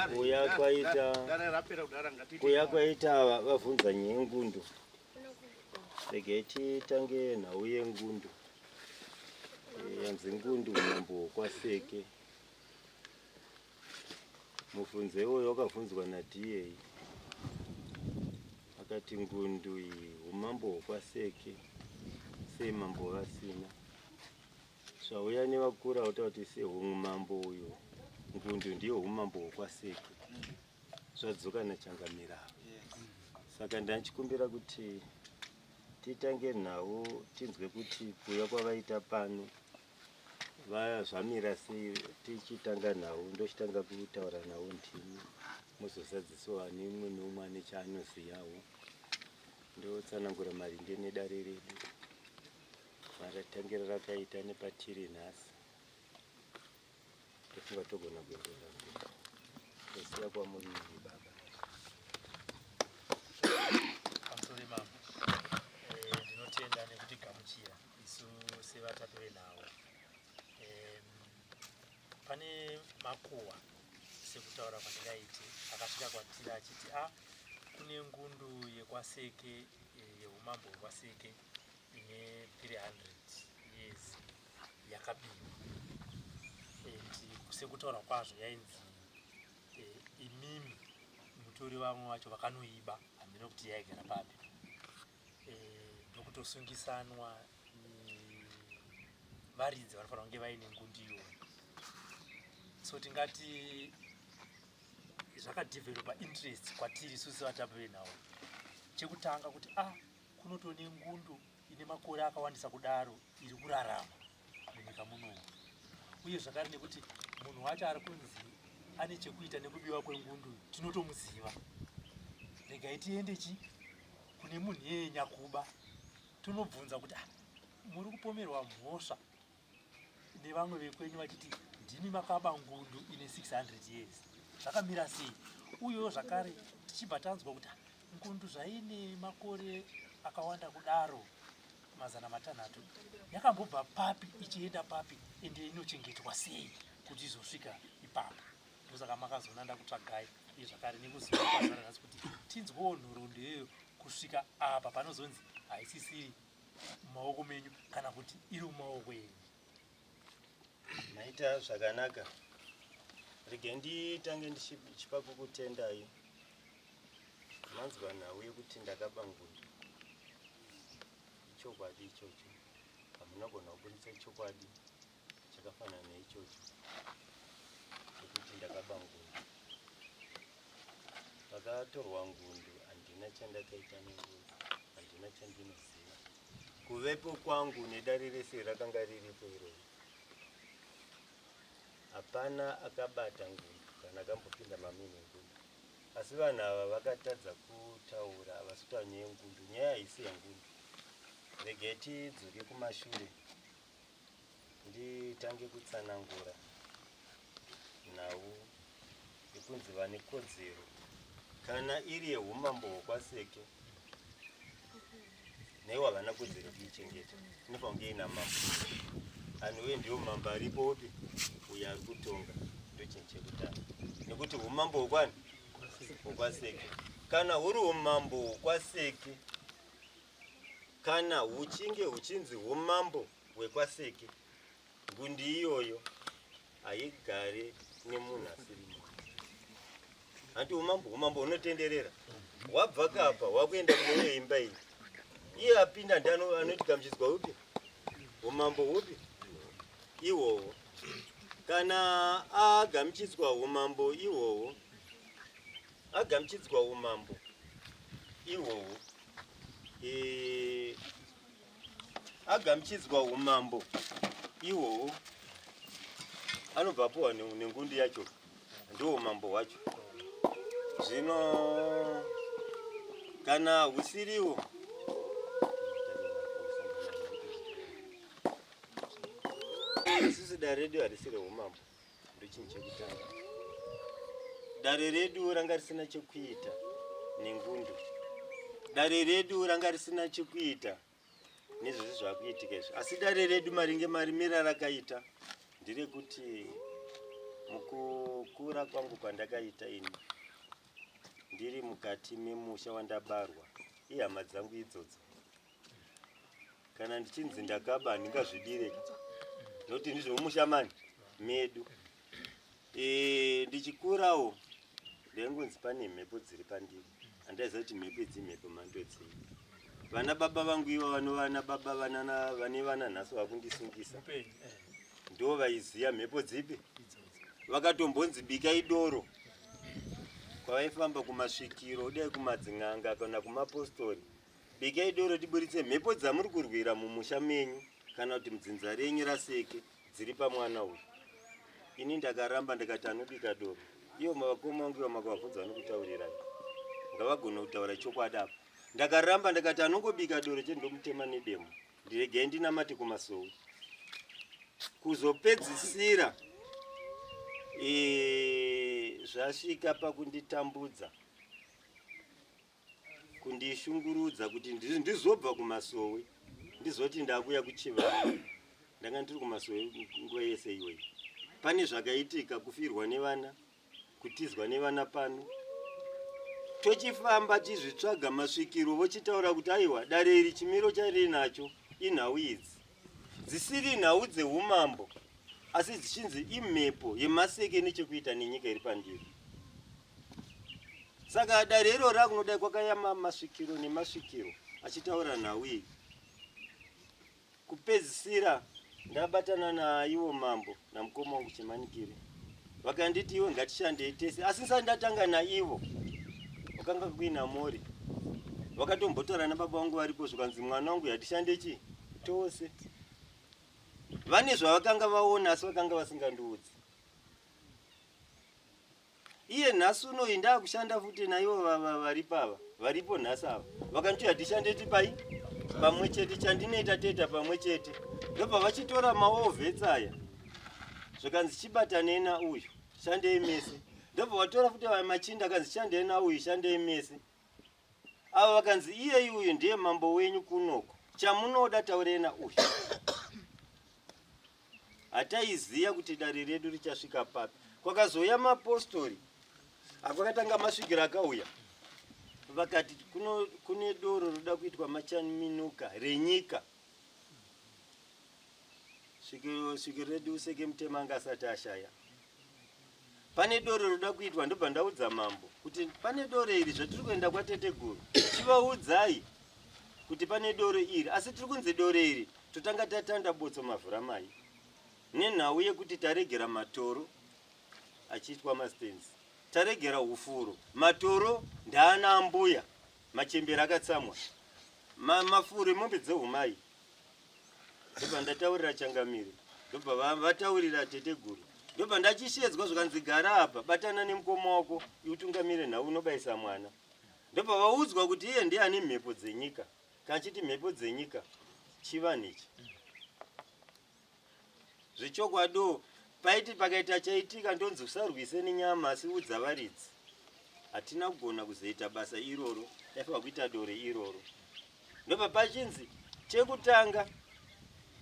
Kuya kwaita kuya kwaita vavhunza nyaya yengundu. Regai titange nhau yengundu. Eh, yanzi ngundu umambo hwokwaseke. Mubvunzo iwoyo wakabvunzwa naDA akati ngundu iyi umambo hwokwaseke sei mambo vasina. Zvauya nevakuru avo kuti sehumambo uyu ngundu ndiyo humambo hwokwaseke zvadzoka nachangamira ava. Saka ndanchikumbira kuti titange nhau tinzwe kuti kuuya kwavaita pano vaya zvamira sei tichitanga nhau ndochitanga kutaura nhau ndimi muzozadziswa ane umwe neumwe ane chaanoziyawo ndotsanangura maringe nedare redu maratangiro rakaita nepatiri nhasi tofunga togona kuenderera mberi tosiya kwamuri imi baba Pamusoro mambo, eh, ndinotenda nekutigamuchira isu sevatapi venhau. Em, Pane makuhwa sekutaura kwandingaite akasvika kwatiri achiti a kune ngundu yekwaseke eh, yeumambo hwekwaseke ine 300 years yakabiwa and sekutaura kwazvo yainzi eh, imimi mutori vamwe vacho vakanoiba hameno kuti yaigara papi eh, ndokutosungisanwa varidzi vanofanira kunge vaine ngundi iyoyo so tingati zvakadevelopa interest kwatiri isu sevatapi venhau chekutanga kuti ah Kunotone ngundu ine makore akawandisa kudaro iri kurarama munyika munomu uye zvakare nekuti munhu wacho ari kunzi ane chekuita nekubiwa kwengundu tinotomuziva. Regai tiende chi kune munhu iyeye nyakuba tonobvunza kuti ah, muri kupomerwa mhosva nevamwe vekwenyu vachiti ndimi makaba ngundu ine 600 years zvakamira sei uyewo zvakare tichibva tanzwa kuti ngundu zvaine makore akawanda kudaro 600 yakambobva papi ichienda papi ende inochengetwa sei kuti izosvika ipapo ndosaka makazoona ndakutsvagai uye zvakare nekuziva kwazara nhasi kuti tinzwewo nhoroondo iyoyo kusvika apa panozonzi haisisiri mumaoko menyu kana kuti iri mumaoko enyu. Maita zvakanaka. Regai nditange ndichipa kukutendai. Manzwa nhau yekuti ndakaba ngundu. Ichokwadi ichocho. Hamuna kugona kuburitsa chokwadi chakafanana neichocho chekuti ndakaba ngundu. Pakatorwa ngundu handina chandakaita nengundu. Handina chandinoziva. Kuvepo kwangu nedare rese rakanga riripo iroro. Hapana akabata ngundu kana akambopinda mamine ngundu. Asi vanhu ava vakatadza kutaura havasi kutaura nyaya yengundu. Nyaya haisi yengundu. Regai tidzoke kumashure nditange kutsanangura nhau yekunzi vane kodzero kana iri yeumambo hwekwaSeke naiwo havana kodzero yekuichengeta inofanira kunge ina mambo anhuwe ndiwo mambo aripo upi uyo ari kutonga ndochinhu chekutanga nekuti umambo hwekwani hwekwaseke kana huri umambo hwekwaseke Kana huchinge huchinzi humambo hwekwaSeke, ngundi iyoyo haigare nemunhu asiri munhu. Hanti umambo umambo hunotenderera, hwabva kapa hwakuenda kune iyo imba iyi, iye apinda ndiye anoti gamuchidzwa upi umambo hupi ihwohwo. Kana agamuchidzwa umambo ihwohwo, agamuchidzwa umambo ihwohwo e, agamuchidzwa umambo ihwohwo anobva apuwa nengundu yacho ndiwo umambo hwacho zvino kana husiriwo isusu dare redu harisi reumambo Ndochinhu chekutanga. Dare redu ranga risina chekuita nengundu. Dare redu ranga risina chekuita nezvese zvakuitika izvi. Asi dare redu maringe marimira rakaita nderekuti Mukukura kwangu kwandakaita ini ndiri mukati memusha wandabarwa, ihama dzangu idzodzo. Kana ndichinzi ndakaba handingazvidireka nokuti ndizvomusha mani medu. E, ndichikurawo ndaingonzi pane mhepo dziri pandiri, handaiziva kuti mhepo idzi mhepo mhando dzei. Vana baba vangu ivo vanova baba vanana vane vana nhasi vakundisungisa ndo vaiziva mhepo dzipi, vakatombonzi bikai doro kwavaifamba kumasvikiro dai kumadzin'anga kana kumapostori, bikai doro tiburitse mhepo dzamuri kurwira mumusha menyu kana kuti mudzinza renyu raseke dziri pamwana uyu. Ini ndakaramba ndikati anobika doro ivo mavakoma vangu ivo makavabvunza vanokutaurirai ngavagone kutaura chokwadi apa. Ndakaramba ndikati anongobika doro chete ndomutema nedemo, ndiregei ndinamate kumasowe. Kuzopedzisira e, zvasvika pakunditambudza kundishungurudza kuti ndizobva kumasowe ndizoti ndakuya kuchivanhu. Ndanga ndiri kumasowe nguva yese iyoyi. Pane zvakaitika, kufirwa nevana, kutizwa nevana pano, tochifamba tizvitsvaga masvikiro vochitaura kuti aiwa dare iri chimiro charinacho inhau idzi dzisiri nhau dzeumambo asi dzichinzi imhepo yemaseke nechekuita nenyika iri pandiri. Saka dare iro rakunodai kwakaya masvikiro nemasvikiro achitaura nhau iyi. Kupedzisira ndabatana naivo mambo namukoma wangu Chimanikire, vakanditi iwe ngatishandei tese, asi ndisati ndatanga naivo wakanga kuina mori vakatombotaura nababa vangu varipo, zvikanzi mwana wangu yatishande chi tose. Vane zvavakanga vaona asi vakanga vasingandiudzi. Iye nhasi unoyi ndakushanda futi naivo varipo ava varipo nhasi ava vakanditi hatishande tipai pamwe chete, chandinoita toita pamwe chete. Ndobva vachitora maovhets aya zvikanzi chibatanei nauyu shandei mese. Ndobva vatora futi machinda akanzi shandei nauyu shandei mese. Ava vakanzi iyeyi uyu ndiye mambo wenyu kunoko, chamunoda taurei nauyu. Hataiziva kuti dare redu richasvika papi. Kwakazouya mapostori akwakatanga masvikiro akauya vakati kune doro roda kuitwa machaminuka renyika. Svikiro redu Useke Mutema anga asati ashaya. Pane doro roda kuitwa, ndobva ndaudza mambo kuti pane doro iri zvatiri kuenda kwateteguru, chivaudzai kuti pane doro iri, asi tiri kunzi doro iri totanga tatanda botso mavhura mai nenhau yekuti taregera matoro achiitwa mastenzi, taregera ufuro matoro ndaana ambuya machembere akatsamwa mafuro emombe dzehumai. Ndobva ndataurira changamire, ndobva vataurira teteguru, ndobva ndachishedzwa zvikanzi gara apa, batana nemukoma wako iutungamire nhau unobayisa mwana. Ndobva vaudzwa kuti iye ndiye ane mhepo dzenyika. Kana chiti mhepo dzenyika chivanhu ichi zvechokwadiwo paiti pakaita chaitika ndonzi usarwise nenyama asi udza varidzi. Hatina kugona kuzoita basa iroro, taifanira kuita dore iroro. Ndobva pachinzi chekutanga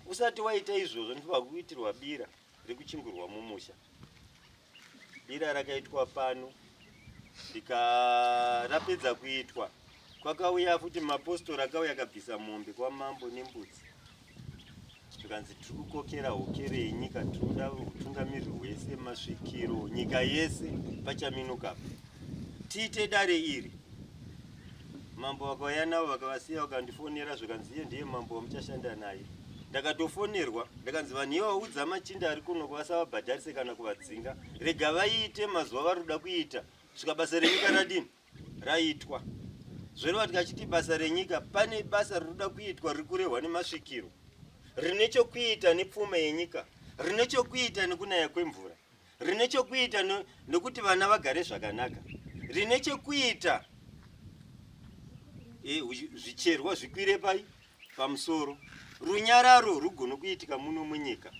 usati waita izvozvo ndobva kuitirwa bira rekuchingurwa mumusha. Bira rakaitwa pano ndikarapedza kuitwa, kwakauya futi mapostori akauya akabvisa mombe kwamambo nembudzi, zvikanzi tiri kukokera hokero yenyika, tiri kuda utungamiriri hwese masvikiro nyika yese pachaminuka apa tiite dare iri. Mambo vakauya navo vakavasiya vakandifonera zvikanzi iye ndiye mambo wamuchashanda naye. Ndakatofonerwa ndakanzi vanhu ivo vaudza machinda ari kuno vasavabhadharise kana kuvadzinga, rega vaite mazuva vari kuda kuita svika basa renyika radini raitwa. Zvoreva tikachiti basa renyika, pane basa riri kuda kuitwa riri kurehwa nemasvikiro rine chokuita nepfuma yenyika, rine chokuita nekunaya kwemvura, rine chokuita nekuti vana vagare zvakanaka, rine chekuita e, zvicherwa zvikwire pai pamusoro, runyararo rugone kuitika muno munyika.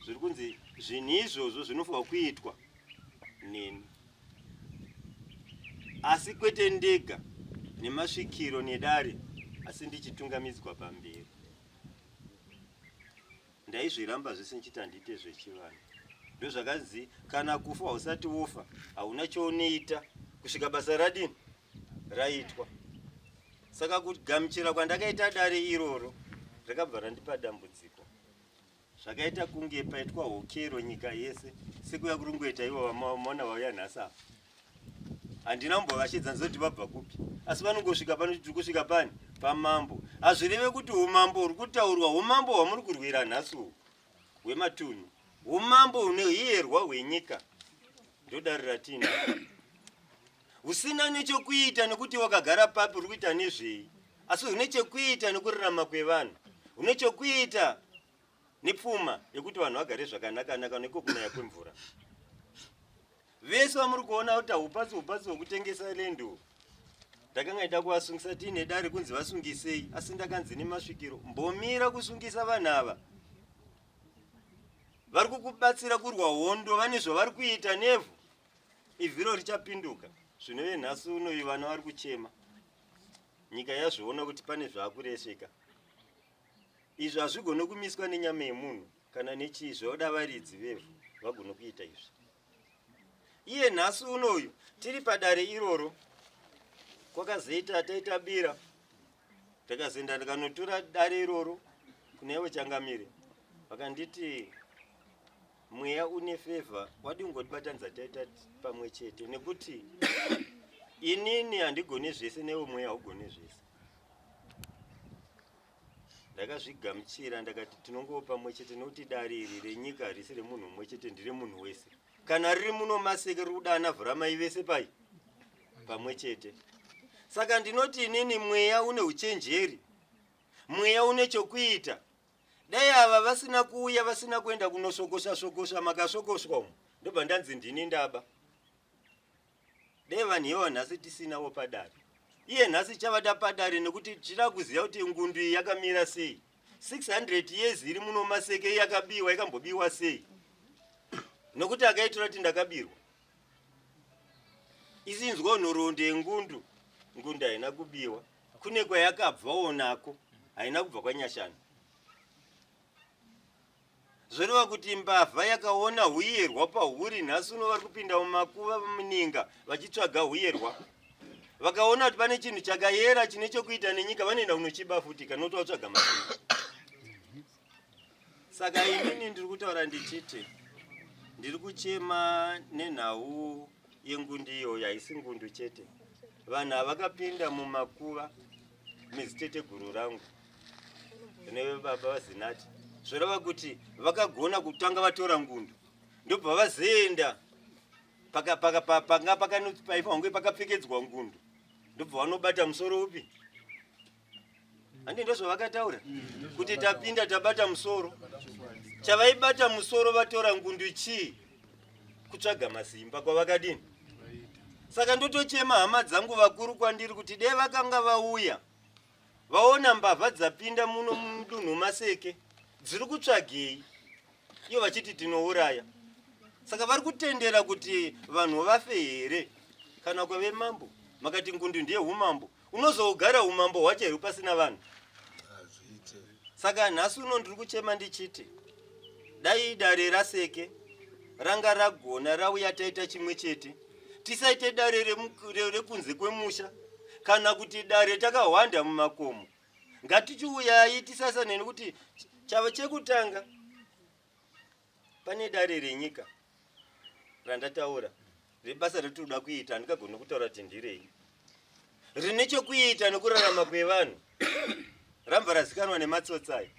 Zviri kunzi zvinhu izvozvo zvinofanirwa kuitwa neni, asi kwete ndega nemasvikiro nedare, asi ndichitungamidzwa pamberi. Ndaizviramba zvese ndichiti handiite zvechivanhu. Ndozvakanzi kana kufa hausati wofa, hauna chaunoita kusvika basa radini raitwa. Saka kugamuchira kwandakaita dare iroro rakabva randipa dambudziko. Zvakaita kunge paitwa hokero nyika yese sekuya kuri kungoita ivo vamaona vauya nhasi apa. Handina kumbovashedza ndizoti vabva kupi, asi vanongosvika pano tiri kusvika pani pamambo. Hazvireve kuti umambo huri kutaurwa, umambo hwamuri kurwira nhasi uhu hwematunhu, umambo hune hiyerwa hwenyika, ndodare ratiinaro husina nechokuita nekuti wakagara papi uri kuita nezvei asi hune chekuita nekurarama kwevanhu hune chokuita nepfuma yekuti vanhu vagare zvakanakanaka neko kunaya kwemvura vese vamuri kuona kuti haupatsi upatsi hwekutengesa lendo ndakanga ida kuvasungisa tiine dare kunzi vasungisei asi ndakanzi nemasvikiro mbomira kusungisa vanhu ava vari kukubatsira kurwa hondo vane zvavari kuita nevhu ivhiro richapinduka zvinove nhasi unoyu vana vari kuchema nyika yazviona kuti pane zvaakuresveka izvi hazvigone kumiswa nenyama yemunhu kana nechii zvoda varidzi vevhu vagone kuita izvi iye nhasi unoyu tiri padare iroro kwakazoita taita bira ndakazoenda ndikanotora dare iroro kune ivo changamire vakanditi mweya une favor wadi kungotibatanidza taita pamwe chete nekuti inini handigoni zvese newe mweya haugoni zvese ndakazvigamuchira ndakati tinongova pamwe chete nekuti dare iri renyika harisi remunhu mumwe chete ndire munhu wese kana riri muno maseke riri kuda ana vhuramai vese pai pamwe chete saka ndinoti inini mweya une uchenjeri mweya une chokuita dai ava vasina kuuya vasina kuenda kunosvokosha svokosha makasvokoshwa umu ndobva ndanzi ndini ndaba dai vanhu ivo nhasi tisinawo padare iye nhasi chavada padare nekuti tira kuziva kuti ngundu iyi yakamira sei 600 years iri muno maseke yakabiwa yakambobiwa sei nokuti akaitora kuti ndakabirwa isinzwa nhoroondo yengundu ngundu haina kubiwa kune kwayakabvawo nako haina kubva kwanyashana zvoreva kuti mbavha yakaona huyerwa pahuri nhasi uno vari kupinda mumakuva muninga vachitsvaga huyerwa vakaona kuti pane chinhu chakayera chine chokuita nenyika vanoenda kunochiba futi kana kuti vatsvaga masimba saka inini ndiri kutaura ndichiti ndiri kuchema nenhau yengundu iyoyo haisi ngundu chete vanhu havakapinda mumakuva meziteteguru rangu rine baba vazinati zvoreva kuti vakagona kutanga vatora ngundu ndobva vazoenda panga pakange pakapfekedzwa ngundu ndobva vanobata musoro upi handi ndozvavakataura kuti tapinda tabata musoro chavaibata musoro vatora ngundu chii kutsvaga masimba kwavakadini saka ndotochema hama dzangu vakuru kwandiri kuti dai vakanga vauya vaona mbavha dzapinda muno mudunhu maseke dziri kutsvagei iyo vachiti tinouraya saka vari kutendera kuti vanhu vafe here kana kwave mambo makati ngundu ndiye umambo unozougara umambo hwacho here pasina vanhu saka nhasi uno ndiri kuchema ndichiti dai dare raseke ranga ragona rauya taita chimwe chete tisaite dare rekunze kwemusha kana kuti dare takahwanda mumakomo ngatichiuyai tisasane nekuti chavo chekutanga pane dare renyika randataura rebasa ratinoda kuita handikagoni kutaura kuti ndirei rine chokuita nekurarama kwevanhu rambva razikanwa nematsotsi ayo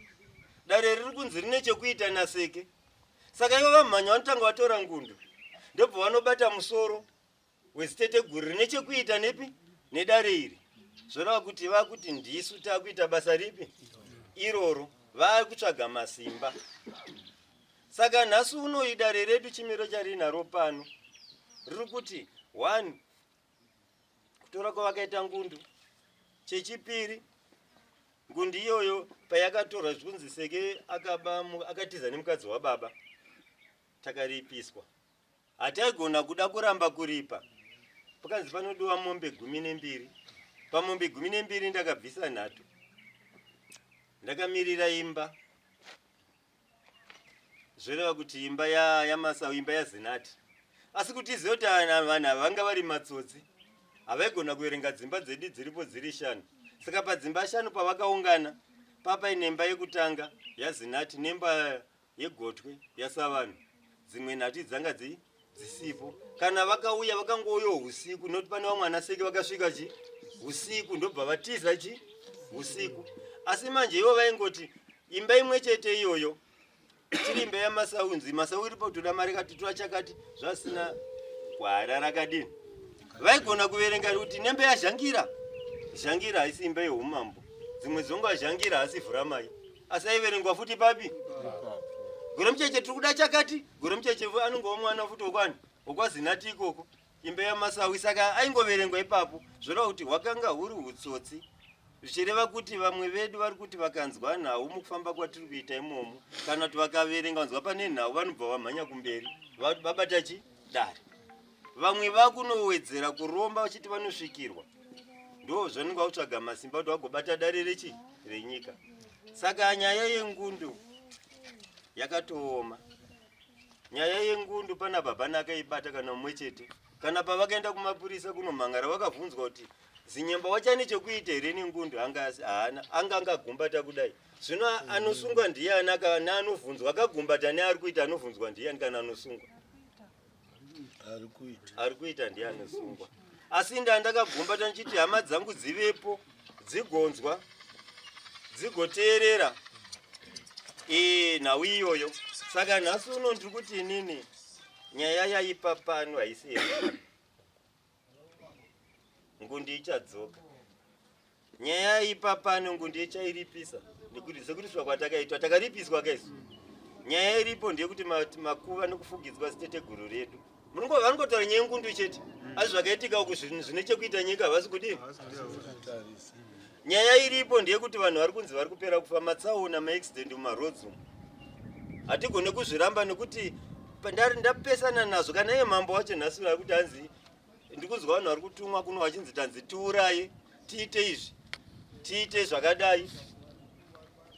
dare riri kunzi rine chokuita naseke saka ivo vamhanya vanotanga vatora ngundu ndobva vanobata musoro weziteteguru rine chekuita nepi nedare iri zvoreva kuti vakuti ndisu takuita basa ripi iroro vakutsvaga masimba saka nhasi unoyi dare redu chimiro charinaro pano riri kuti one kutora kwavakaita ngundu chechipiri ngundu iyoyo payakatorwa zvikunzi seke akaba akatiza nemukadzi wababa takaripiswa Hataigona kuda kuramba kuripa. Pakanzi panodiwa mombe 12. Pamombe 12 ndakabvisa nhatu. Ndakamirira imba. Zvoreva kuti imba yaMasau imba yaZinati. Asi kuti izive kuti vanhu ava vanga vari matsotsi, havaigona kuverenga dzimba dzedu dziripo dziri shanu. Saka padzimba shanu pavakaungana, papaine imba yekutanga yaZinati nemba yegotwe yaSavanhu. Dzimwe nhatu dzanga dzi dzisipo. Kana vakauya vakangouya usiku, noti pane vamwe anaseke vakasvika chi usiku ndobva vatiza chi usiku. Asi manje ivo vaingoti imba imwe chete iyoyo tiri imba yamasaunzi masau iripo toda mari kati toda chakati zvasina gwara rakadini vaigona kuverenga kuti nembe yazhangira zhangira haisi imba yeumambo dzimwe dzonga zhangira hasi vhuramai asi aiverengwa futi papi gore mucheche tiri kuda chakati gore mucheche anongova mwana futi wokwani wokwazinati ikoko imba yamasawi saka aingoverengwa ipapo zvoreva kuti hwakanga huri utsotsi zvichireva kuti vamwe vedu vari kuti vakanzwa nhau mukufamba kwatiri kuita imomo kana kuti vakaverenga vanzwa pane nhau vanobva vamhanya kumberi vabata chi dare vamwe vakunowedzera kuromba vachiti vanosvikirwa ndo zvanenge vakutsvaga masimba kuti vagobata dare rechi renyika saka nyaya yengundu yakatooma Nyaya yengundu panapa hapana akaibata kana mumwe chete. Kana pavakaenda kumapurisa kunomhangara vakabvunzwa kuti Zinyemba wachane chekuita here nengundu anga asi haana anga angagumbata kudai. Zvino anosungwa ndiyani kana anovhunzwa akagumbata neari kuita anovhunzwa ndiyani kana anosungwa? Ari kuita. Ari kuita ndiye anosungwa. Asi nda ndakagumbata ndichiti hama dzangu dzivepo dzigonzwa dzigoteerera e, nhau iyoyo saka nhasi uno ndiri kuti inini nyaya yaipa pano haisi yega ngundi ichadzoka nyaya yaipa pano ngundi ichairipisa nekuti sekuriswa kwatakaitwa takaripiswa kaisu nyaya iripo ndeyekuti makuva nekufugidzwa ziteteguru redu Vanongotaura nyaya yengundu chete asi zvakaitika uku zvine chekuita nyika havasi kudini. Nyaya iripo ndeyekuti vanhu vari kunzi vari kupera kufa matsaona maaccident mumaroads umu. Hatigone kuzviramba nekuti ndapesana nazvo kana iye mambo wacho nhasi ari kuti hanzi ndikunzwa vanhu vari kutumwa kuno vachinzi tanzi tiuraye tiite izvi tiite zvakadai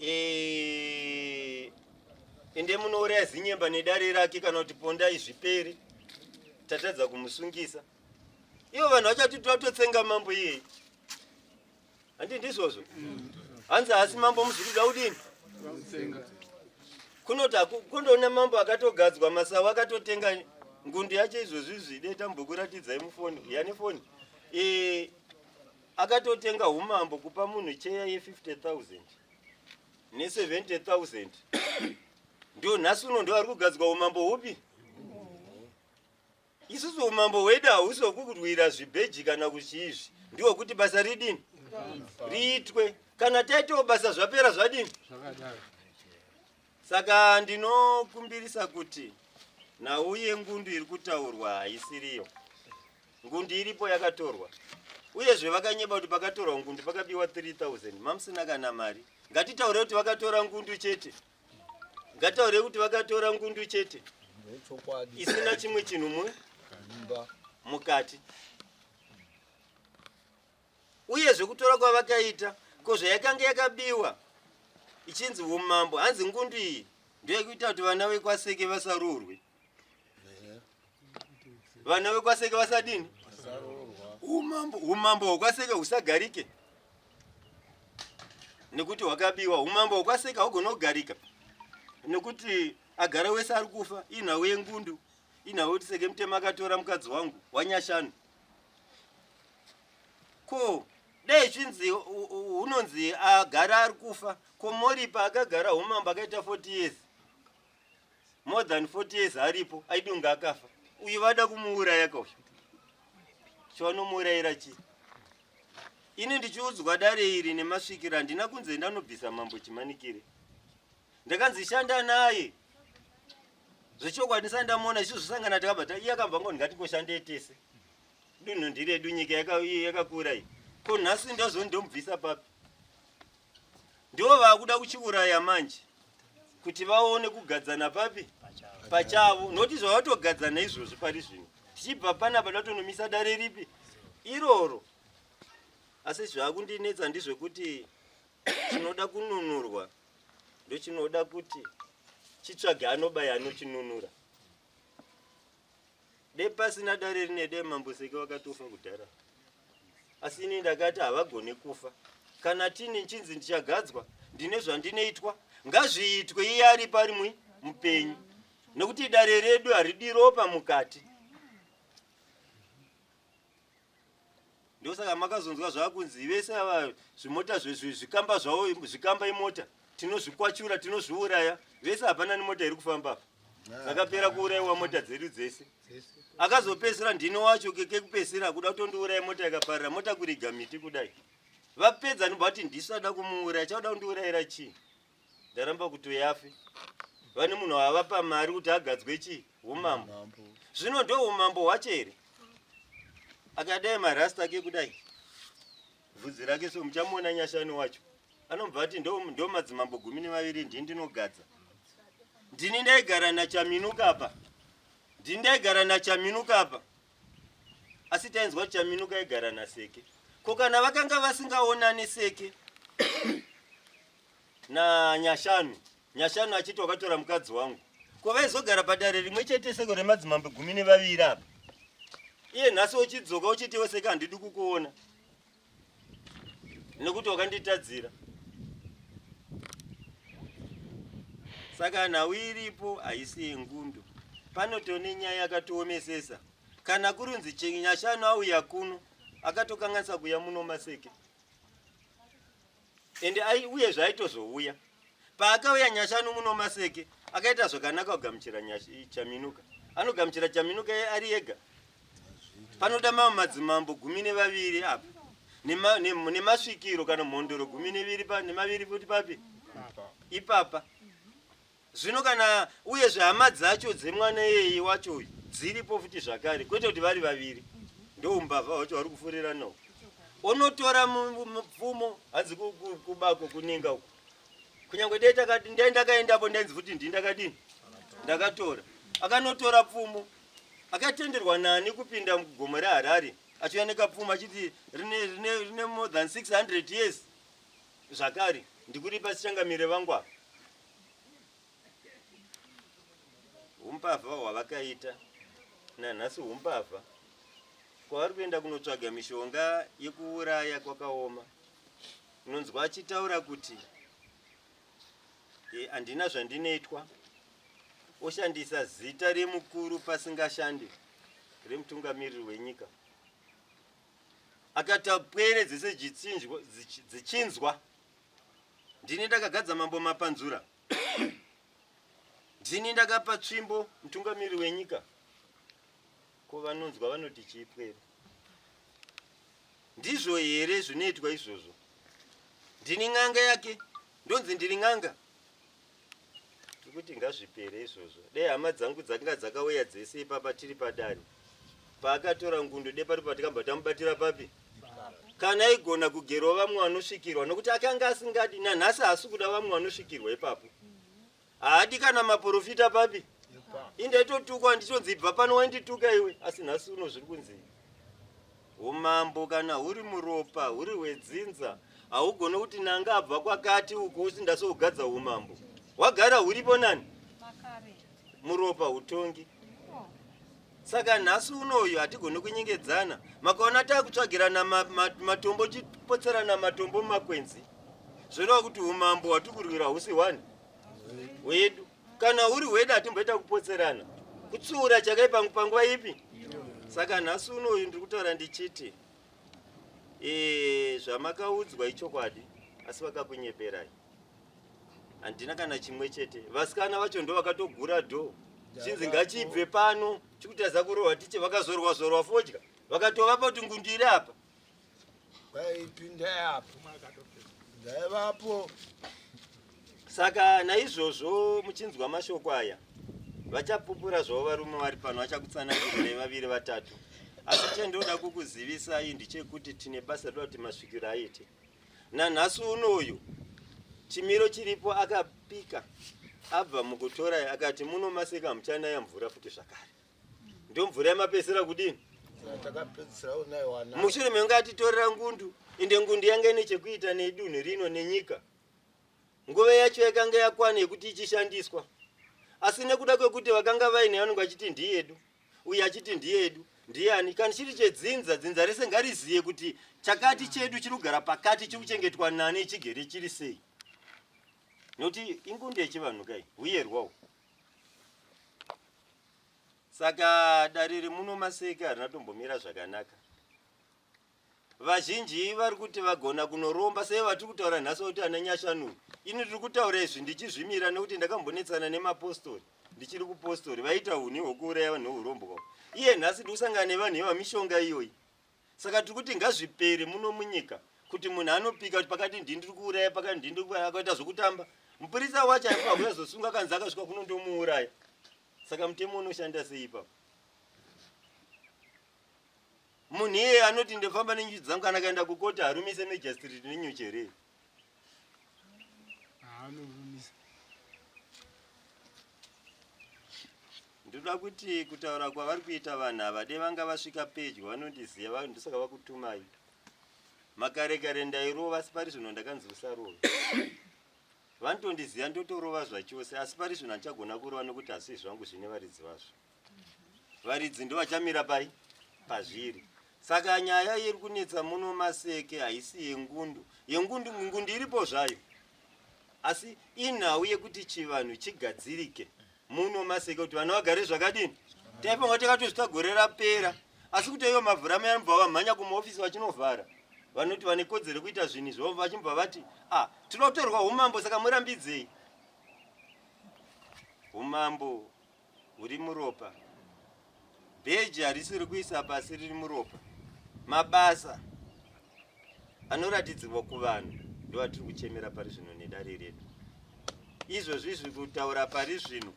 e, Ende munouraya Zinyemba nedare rake kana kuti pondai zvipere. Tatadza kumusungisa. Ivo vanhu vachati totsenga mambo iyeye. Handi ndizvozvo? Hanzi asi mambo muzvikuda kudini? Kunoti kundoona mambo akatogadzwa masawa akatotenga ngundu yacho izvozvi izvi dai tambokuratidzai mufoni yani foni e, akatotenga umambo kupa munhu cheya ye 50000 ne 70000 ndio nhasi uno ndio ari kugadzwa umambo hupi isusu umambo hwedu hausi hwekurwira zvibheji kana kuchiizvi ndiwo kuti basa ridini riitwe kana taitawo basa zvapera zvadini saka ndinokumbirisa kuti nhau yengundu iri kutaurwa haisiriyo Ngundu iripo yakatorwa. Uyezve vakanyeba kuti pakatorwa ngundu pakabiwa 3000 mamusina kana mari. Ngatitaure kuti vakatora ngundu chete. Ngataure kuti vakatora ngundu chete. Isina chimwe chinhu mu mukati. Uyezve kutora kwavakaita ko zvayakanga yakabiwa ichinzi umambo hanzi ngundu iyi ndoyekuita kuti vana vekwaseke vasaroorwe. Vana vekwaseke vasadini? Umambo umambo hwekwaseke husagarike nekuti hwakabiwa. Umambo hwekwaseke haugona kugarika nekuti agara wese ari kufa. Inhau yengundu, inhau yekuti Seke Mutema akatora mukadzi wangu waNyashanu. Ko dai chinzi unonzi agara ari kufa, ko Moripa akagara umambo akaita 40 years more than 40 years aripo aidunga akafa uyu vada kumuuraya ka uyu chavanomuurayira chii ini ndichiudzwa dare iri nemasvikiro handina kunze ndanobvisa mambo chimanikire ndakanzi shanda naye zvechokwadi ndisati ndamuona isu zvosangana takabva iye akabva ngoni ngatingoshandei tese dunhu ndiredu nyika yakakura iyi ko nhasi ndazondomubvisa papi Ndivo vakuda kuchiuraya manje kuti vaone kugadzana papi pachavo noti zvavatogadzana izvozvi pari zvino tichibva panapa tatonomisa dare ripi iroro asi zvakundinetsa ndizvekuti chinoda kununurwa ndochinoda kuti Chitsvage anobaya anochinunura. Dai pasina dare rine dai mambo Seke vakatofa kudhara. Asi ini ndakati havagone kufa. Kana tini chinzi ndichagadzwa ndine zvandinoitwa ngazviitwe iye ari pari mui mupenyu. Nekuti dare redu haridi ropa mukati. Ndosaka makazonzwa zvakunzi vese ava zvimota zvikamba zvavo zvikamba imota tinozvikwachura tinozviuraya vese hapana nemota iri kufamba apa dzakapera kuurayiwa mota dzedu dzese akazopedzisira ndini wacho kekupedzisira kuda kutondiuraya mota ikaparira mota kuriga miti kudai vapedza ndobva vati ndisada kumuuraya chauda kundiurayira chii ndaramba kuti uyafe vane munhu avapa mari kuti agadzwe chii umambo zvino ndo umambo hwacho here akadai marasta ake kudai bvudzi rake so muchamuona nyashani wacho anobva ati ndo madzimambo 12 ndini ndinogadza ndini ndaigara nachaminuka apa ndini ndaigara nachaminuka apa asi tainzwa kuti chaminuka aigara naseke ko kana vakanga vasingaonani seke nanyashanu nyashanu achiti wakatora mukadzi wangu ko vaizogara padare rimwe chete seko remadzimambo 12 apa iye nhasi uchidzoka uchiti iwe seke handidi kukuona nekuti wakanditadzira saka nhau iripo haisi yengundu panotone nyaya yakatiomesesa kana kurunzi nyashanu auya kuno akatokanganisa kuya muno maseke ende uye zvaitozouya paakauya nyashanu muno maseke akaita zvakanaka kugamuchira chaminuka anogamuchira chaminuka ari ega panoda mamwe madzimambo 12 apa nemasvikiro kana mhondoro 12 nemaviri futi papi ipapa zvino kana uyezve hama dzacho dzemwana iyeye wacho uyu dziripo futi zvakare kwete kuti vari vaviri ndoumbavha hwacho vari kufurira nawo onotora mupfumo hanzi kubako kuninga uko kunyange dai takati ndai ndakaendapo ndainzi futi ndii ndakadini ndakatora akanotora pfumo akatenderwa nani kupinda mugomo reharare achiuya nekapfumo achiti rine, rine, rine more than 600 years zvakare ndikuripa sichangamire vangu apa Humbavha hwavakaita nanhasi humbavha. Kwavari kuenda kunotsvaga mishonga yekuuraya kwakaoma. Unonzwa achitaura kuti e, handina zvandinoitwa oshandisa zita remukuru pasingashandi remutungamiriri wenyika akata pwere dzese dzichinzwa ndini ndakagadza mambo mapanzura ndini ndakapa tsvimbo mutungamiriri wenyika ko vanonzwa vanoti chiipwere ndizvo here zvinoitwa izvozvo ndini n'anga yake ndonzi ndiri n'anga tikuti ngazvipere izvozvo dai hama dzangu dzakanga dzakauya dzese ipapa tiri padare paakatora ngundu de pari patikambva tamubatira papi kana aigona kugerwa vamwe vanosvikirwa nokuti akanga asingadi nanhasi haasi kuda vamwe vanosvikirwa ipapo haadi kana maprofita papi indaitotukwa ndichonzi ibva pano waindituka iwe asi nhasi uno zviri kunzi umambo kana huri muropa huri hwedzinza haugone kuti nanga abva kwakati uko usi ndasougadza umambo hwagara huripo nani muropa hutongi saka nhasi unoyu hatigoni kunyengedzana makaona takutsvagirana matombo chipotserana matombo mumakwenzi zvoreva kuti umambo hwatikurwira husi hwani hwedu kana huri hwedu hatimboita kupotserana kutsiura chakaipa panguva ipi saka nhasi unoyu ndiri kutaura ndichiti e, zvamakaudzwa ichokwadi asi vakakunyeperai handina kana chimwe chete vasikana vacho ndo vakatogura dho chinzi ngachibve pano chikutadza kurohwa tiche vakazorwa zorwa fodya vakatovapa kuti ngundu iri apa Waipinda apo ndaivapo. Saka naizvozvo muchinzwa mashoko aya vachapupura zvavo varume vari pano vachakutsanangurirai vaviri vatatu asi chandinoda kukuzivisai ndechekuti tine basa rinoda kuti masvikiro aite nanhasi unoyu chimiro chiripo akapika abva mukutora akati muno maseka muchanaya mvura futi zvakare ndomvura yamapedzisira kudini mushure menge atitorera ngundu ende ngundu yanga ine chekuita nedunhu rino nenyika nguva yacho yakanga yakwana yekuti ichishandiswa Asi nekuda kwekuti vakanga vaine vanenge vachiti ndiyedu, uye achiti ndiyedu, ndiyani? Kana chiri chedzinza, dzinza rese ngariziye kuti chakati chedu chiri kugara pakati, chiri kuchengetwa nani, chigere chiri sei. Nokuti ingundu yechivanhu kai, huyerwawo. Saka dare remuno Maseke harina tombomira zvakanaka. Vazhinji vari kuti vagona kunoromba sei vatiri kutaura nhasi vakuti ana Nyashanuru. Ini ndiri kutaura izvi ndichizvimira nekuti ndakambonetsana nemapostori ndichiri kupostori vaita huni hwekuuraya vanhu hweurombwa. Iye nhasi ndiri kusangana nevanhu ivava mishonga iyoyi. Saka tiri kuti ngazvipere muno munyika kuti munhu anopika kuti pakati ndini ndiri kuuraya pakati ndini ndiri kuuraya akaita zvokutamba. Mupurisa wacho aifanira kuzosunga kanzi akasvika kuno ndomuuraya. Saka mutemo unoshanda sei ipapo? Munhu iyeye anoti ndofamba nenyuchi dzangu kana akaenda kukoti harumise magistrate nenyuchi here? Anorumisa. Ndoda kuti kutaura kwavari kuita vanhu ava dai vanga vasvika pedyo vanondiziva vanhu ndosaka vakutumai. Makare kare ndairova asi pari zvino ndakanzi usarove. Vanotondiziva ndotorova zvachose asi pari zvino handichagona kurova nokuti hasi zvangu zvine varidzi vazvo. Varidzi ndovachamira pai pazviri. Saka nyaya iri kunetsa muno Maseke haisi yengundu. Yengundu ngundu iripo zvayo. Asi inhau yekuti chivanhu chigadzirike muno Maseke kuti vana vagare zvakadini. Taifunga takatozvita gore rapera. Asi kuti iyo mavhura mai anobva vamhanya kumaofisi vachinovhara. Vanoti vane kodzero yekuita zvinhu izvo vachibva vati ah tinotorwa umambo saka murambidzei. Umambo huri muropa. Bheji harisi rekuisa pasi riri muropa. Mabasa anoratidzirwa kuvanhu ndoatiri kuchemera pari zvino nedare redu. Izvozvi izvi kutaura pari zvino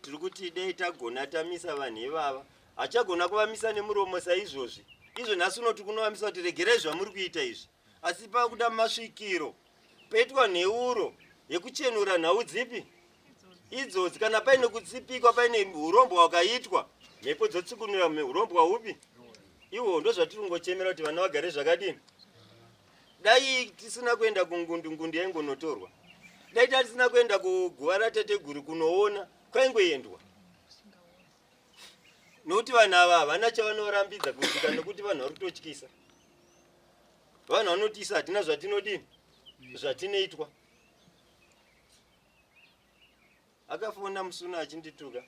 tiri kuti dei tagona tamisa vanhu ivava. Hachagona kuvamisa nemuromo saizvozvi. Izvo nhasi unoti kunovamisa kuti regerai zvamuri kuita izvi. Asi pakuda masvikiro poitwa nheuro yekuchenura nhau dzipi idzodzi kana paine kutsipikwa paine urombwa hwakaitwa mhepo dzotsikunura urombwa hupi ihwo ndozvatiri kungochemera kuti vana vagare zvakadini dai tisina kuenda kungundu ngundu yaingonotorwa dai tatisina kuenda kuguva ratateguru kunoona kwaingoendwa nokuti vanhu ava havana chavanorambidza kuitika nokuti vanhu vari kutotyisa vanhu vanotiisa hatina zvatinodini zvatinoitwa Akafona musuna achindituka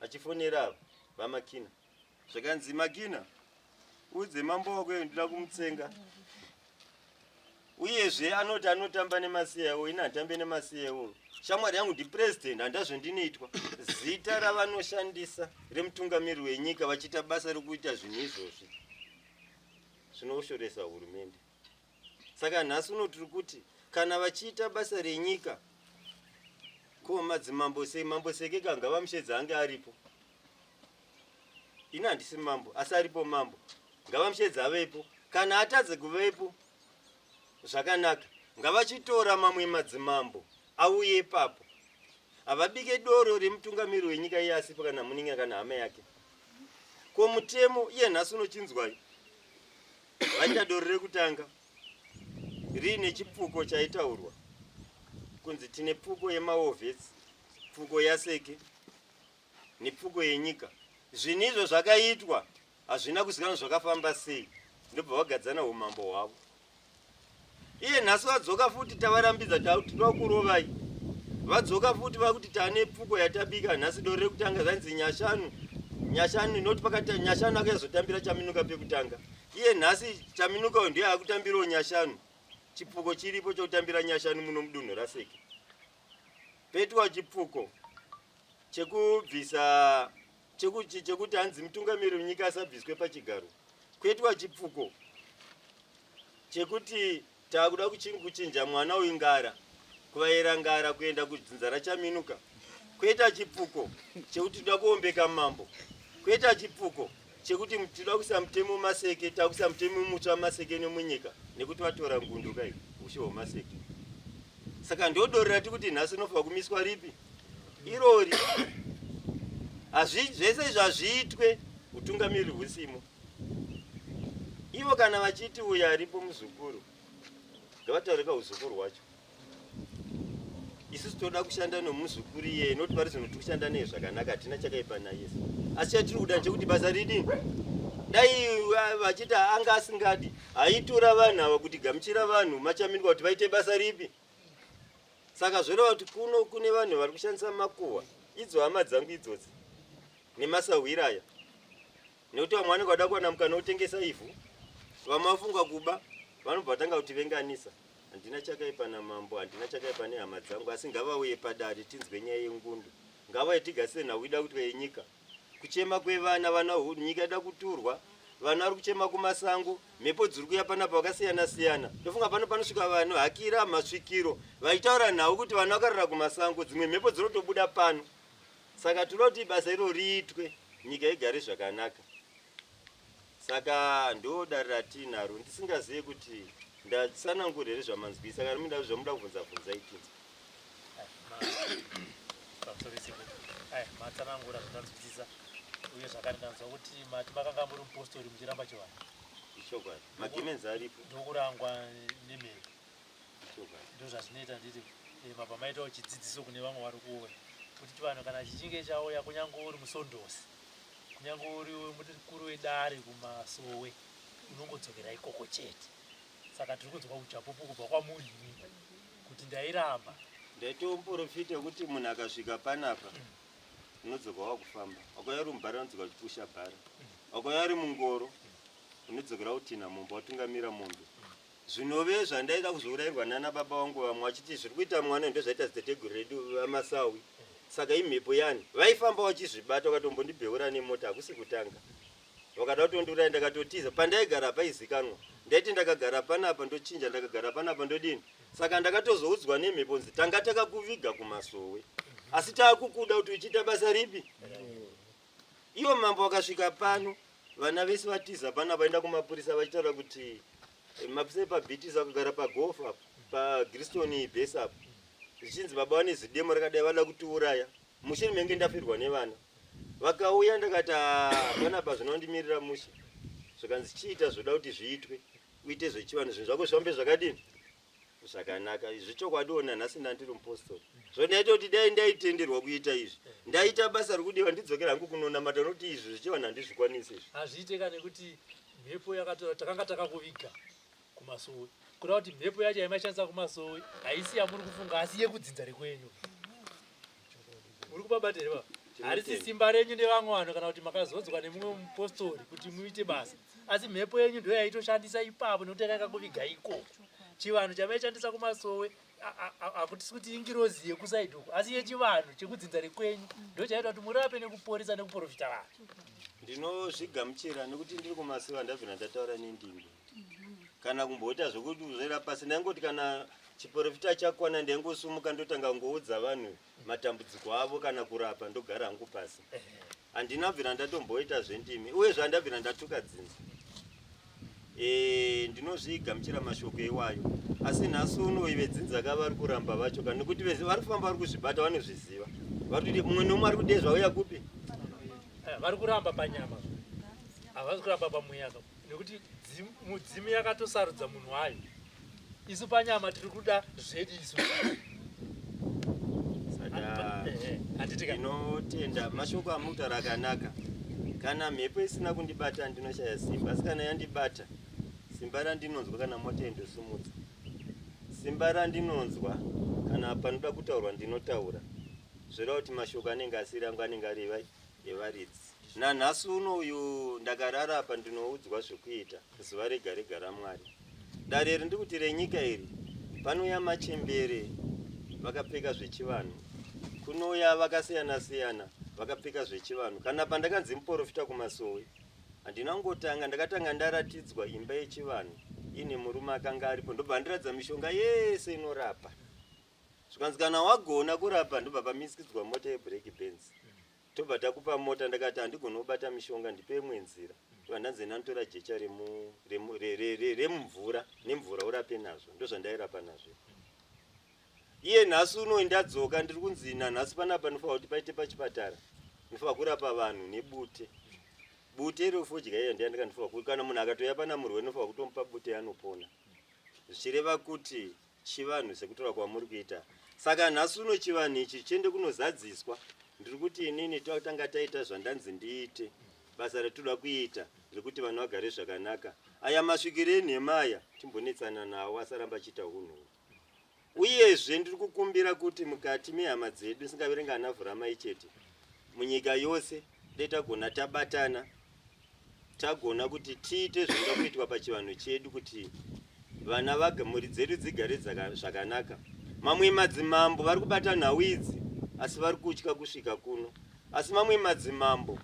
achifonera ava vaMakina zvakanzi Makina udze mambo wako iyo ndinoda kumutsenga uyezve anoti anotamba nemasiyawo ini handitambe nemasiyawo shamwari yangu ndipresident handazvondinoitwa zita ravanoshandisa remutungamiri wenyika vachiita basa rekuita zvinhu izvozvi zvinoshoresa hurumende Saka nhasi uno tiri kuti kana vachiita basa renyika ko madzimambo sei mambo Seke ngavamushedza ange aripo. Ini handisi mambo asi aripo mambo. Ngavamushedza avepo. Kana atadze kuvepo zvakanaka ngavachitora mamwe madzimambo auye ipapo. Havabike doro remutungamiri wenyika iye asipo kana munin'ina kana hama yake. Ko mutemo iye nhasi unochinzwai? Vaita doro rekutanga riine chipfuko chaitaurwa kunzi tine pfuko yemaovhets, pfuko yaSeke nepfuko yenyika. Zvinhu izvo zvakaitwa hazvina kuzikanwa zvakafamba sei, ndobva vagadzana umambo hwavo. Iye nhasi vadzoka futi tavarambidza tinoda kurovai. Vadzoka futi vakuti tane pfuko yatabika nhasi doro rekutanga zvanzi nyashanu. Nyashanu not pakati nyashanu akazotambira chaminuka pekutanga. Iye nhasi chaminuka uyu ndiye akutambirawo nyashanu. Chipfuko chiripo chekutambira nyashanu muno mudunhu raSeke. Petwa chipfuko chekubvisa chekuti hanzi mutungamiri wenyika asabviswe pachigaro. Kuitwa chipfuko chekuti takuda kuchinja mwana uyu ngara kuvaera ngara kuenda kudzinza rachaminuka kuita chipfuko chekuti toda kuombeka mambo kuita chipfuko chekuti tinoda kuisa mutemo maseke takuisa mutemo mutsva maseke nemunyika nekuti vatora ngundu kai ushe hwemaseke saka ndodorera tikuti nhasi unofanira kumiswa ripi irori zvese izvi hazviitwe utungamiriri husimo Ivo kana vachiti uyo aripo muzukuru ngavataure kauzukuru hwacho. Isusu toda kushanda nomuzukuru iyeye noti pari zvino tiri kushanda naye zvakanaka, hatina chakaipa naye isu. Asi chatiri kuda ndechekuti basa ridini. Dai vachiti anga asingadi, haitora vanhu ava kuti gamuchira vanhu machamindwa kuti vaite basa ripi. Saka zvoreva kuti kuno kune vanhu vari kushandisa makuhwa, idzo hama dzangu idzodzi nemasahwira aya. Nekuti vamwe vanenge vada kuwana mukana wekutengesa ivhu, vamwe vafunga kuba, vanobva vatanga kutivenganisa. Handina chakaipa namambo, handina chakaipa nehama dzangu, asi ngavauye padare tinzwe nyaya yengundu. Ngavauye tigasire nhau ida kuitwa yenyika. Kuchema kwevana, vana nyika ida kuturwa, vana vari kuchema kumasango, mhepo dziri kuuya panapa vakasiyana siyana. Ndofunga pano panosvika vanhu hakira masvikiro vachitaura nhau kuti vana vakarara kumasango, dzimwe mhepo dzinotobuda pano. Saka tinoda kuti basa iro riitwe, nyika igare zvakanaka. Saka ndo dare ratiinaro, ndisingazive kuti ndatsanangura here zvamanzwisa. Kana muida zvamuda kubvunza bvunzai tinzwe. Matsanangura zvandanzwisisa, uye zvakare ndanzwa kuti mati makanga muri mupostori muchiramba chivanhu. Ichokwadi, magemenzi aripo. Ndokurangwa nemhepo. Ndozvazvinoita nditi mabva maitawo chidzidziso kune vamwe vari kuona kuti chivanhu kana chichinge chauya, kunyange uri musondosi, kunyange uri mukuru wedare kumasowe, unongodzokera ikoko chete. Saka tiri kunzwa uchapupu kubva kwamuri imi kuti ndairamba. Ndaitawo muprofita wekuti munhu akasvika panapa unodzoka wakufamba, wakauya uri mubhara unodzoka uchipusha bhara, wakauya uri mungoro unodzokera kutinha mombe watungamira mombe. Zvinove zvandaida kuzourairwa nana baba vangu, vamwe vachiti zviri kuita mwana ndozvaita ziteteguru redu vaMasawi, saka imhepo yani. Vaifamba vachizvibata, vakatombondibheura nemota, hakusi kutanga. Vakada kutondiuraya, ndakatotiza. Pandaigara hapaizikanwa, ndaiti ndakagara panapa ndochinja, ndakagara panapa ndodini. Saka ndakatozoudzwa nemhepo nzi tanga takakuviga kumasowe, asi taakukuda kuti uchiita basa ripi. Ivo mambo vakasvika pano, vana vese vatiza pana, vaenda kumapurisa vachitaura kuti mapurisa epabhitisa vakagara pagolf apo pagriston base apo, zvichinzi baba vane zidemo rakadai vada kutiuraya mushure menge ndafirwa nevana. Vakauya ndakati panapa zvinondimirira mushe, zvikanzi chiita zvoda kuti zviitwe, uite zvechivanhu, zvinhu zvako zvifambe zvakadini zvakanaka. Zvechokwadi ona nhasi ndandiri mupostori, zvondaita kuti dai ndaitenderwa kuita izvi, ndaita basa rikudiwa, ndidzokera hangu kunonamata, nokuti izvi zvechivanhu handizvikwanisi izvi. Hazviite ka, nekuti mhepo yakatora takanga takakuviga kumasowe, kureva kuti mhepo yacho yaimashandisa kumasowe haisi yamuri kufunga, asi yekudzinza rekwenyu. Muri kupabata here baba? Harisi simba renyu nevamwe vanhu kana kuti makazodzwa nemumwe mupostori kuti muite basa, asi mhepo yenyu ndo yaitoshandisa ipapo, nekuti yakanga kuviga ikoko. Chivanhu chamaishandisa kumasowe hakutisi kuti ingirozi yekusaidi uko, asi yechivanhu chekudzinza rekwenyu ndo chaita kuti murape nekuporesa nekuprofita vanhu. Ndinozvigamuchira nekuti ndiri kumasowe, handabvira ndataura nendimi kana kumboita zvekuti uzvera pasi. Ndaingoti kana chiprofita chakwana ndaingosumuka ndotanga kungoudza vanhu matambudziko avo kana kurapa, ndogara hangu pasi. Handina bvira ndatomboita zvendimi, uye zvandabvira ndatuka dzinza. Ndinozvigamuchira mashoko iwayo, asi nhasi uno vedzinza ka vari kuramba vacho ka, nekuti vese vari kufamba vari kuzvibata, vanozviziva, vari kuti mumwe nomwe ari kudei zvauya kupi. Vari kuramba panyama, havasi kuramba pamweya ka, nekuti mudzimu yakatosarudza munhu wayo. Isu panyama tiri kuda zvedu isu. Saka ndinotenda mashoko amutaura akanaka. Kana mhepo isina kundibata ndinoshaya simba, asi kana yandibata, simba randinonzwa kana mota indosumudza, simba randinonzwa kana panoda kutaurwa ndinotaura. Zvoreva kuti mashoko anenge asiri angu, anenge ari evaridzi. Nanhasi uno uyu ndakarara apa ndinoudzwa zvekuita zuva rega rega raMwari. Dare iri ndikuti renyika iri, panouya machembere vakapfeka zvechivanhu, kunouya vakasiyana siyana vakapfeka zvechivanhu. Kana pandakanzi muprofita kumasowe, handina kungotanga, ndakatanga ndaratidzwa imba yechivanhu ine murume akanga aripo, ndobva ndiratidza mishonga yese inorapa. Zvikanzi kana wagona kurapa, ndobva pamisikidzwa mota yebreak Benz, tobva takupa mota. Ndakati handigoni kubata mishonga, ndipe imwe nzira. Ndobva ndanzi nanotora jecha remumvura nemvura urape nazvo. Ndozvandairapa nazvo. Iye nhasi uno ndadzoka, ndiri kunzi nanhasi panapa ndinofanira kuti paite pachipatara, ndinofanira kurapa vanhu nebute. Bute refodya iyo ndiyandika, ndinofanira kuti kana munhu akatouya pana murwere ndinofanira kutomupa bute, anopona. Zvichireva kuti Chivanhu sekutaura kwamuri kuita. Saka nhasi uno chivanhu ichi chiende kunozadziswa. Ndiri kuti inini tanga taita zvandanzi ndiite. Basa ratinoda kuita rekuti vanhu vagare zvakanaka. Aya masvikiro enhema aya timbonetsana nawo asaramba achiita hunhu uhu. Uyezve ndiri kukumbira kuti mukati mehama dzedu singaverenga ana Vhuramai chete, munyika yose dai tagona tabatana tagona kuti tiite zvinoda kuitwa pachivanhu chedu kuti vana vaga mhuri dzedu dzigare zvakanaka. Mamwe madzimambo vari kubata nhau idzi asi vari kutya kusvika kuno. Asi mamwe madzimambo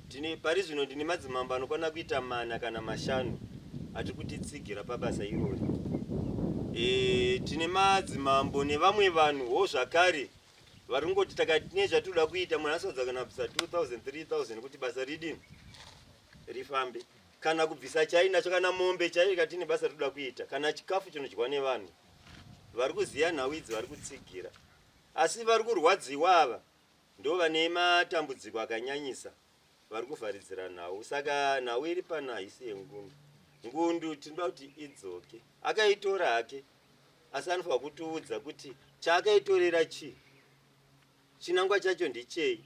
tine pari zvino ndine madzimambo anokwana kuita mana kana mashanu ati kutitsigira pabasa irori. E, tine madzimambo nevamwe vanhu wo zvakare vari kungoti takatine zvatinoda kuita munhu asodza kana kubvisa 2000 3000 kuti basa ridini rifambe kana kubvisa chainacho kana mombe chaiyo ikatine basa rinoda kuita kana chikafu chinodyiwa nevanhu vari kuziva nhau idzi vari kutsigira asi vari kurwadziwa ava ndo vane matambudziko akanyanyisa vari kuvharidzira nhau saka nhau iri pano haisi yengundu ngundu tinoda kuti idzoke akaitora hake asi anofanira kutiudza kuti chaakaitorera chii chinangwa chacho ndichei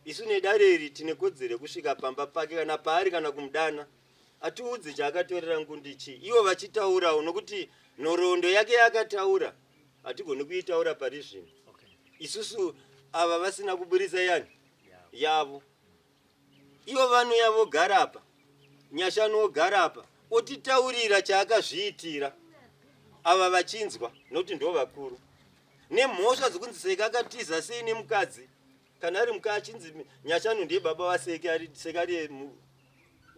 isu nedare iri tine kodzero yekusvika pamba pake kana paari kana kumudana atiudze chaakatorera ngundu chii ivo vachitaurawo nokuti nhoroondo yake yaakataura hatigoni kuitaura pari zvino isusu ava vasina kuburitsa yani yavo ivo vanouya vogara apa nyasha anogara apa otitaurira chaakazviitira ava vachinzwa nokuti ndo vakuru nemhosva dzekunzi seke akatiza sei nemukadzi kana ari muka achinzi nyashanu ndiye baba vaseke ari seke ari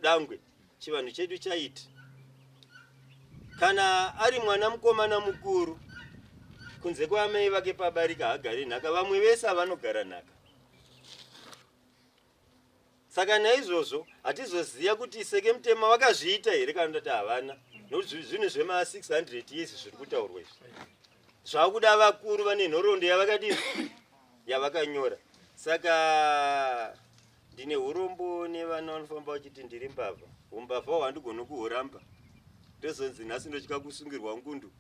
dangwe chivanhu chedu chaiti kana ari mwana mukomana mukuru kunze kwaamai vake pabarika haagari nhaka vamwe vese avanogara nhaka saka naizvozvo hatizoziva kuti seke mutema vakazviita here kana ndati havana nokuti zvinhu zvema 600 years zviri kutaurwa izvi zvakuda vakuru vane nhoroondo yavakadii yavakanyora saka ndine urombo nevana vanofamba vachiti ndiri mbavha umbavha hwandigoni kuhuramba ndozonzi nhasi ndotya kusungirwa ngundu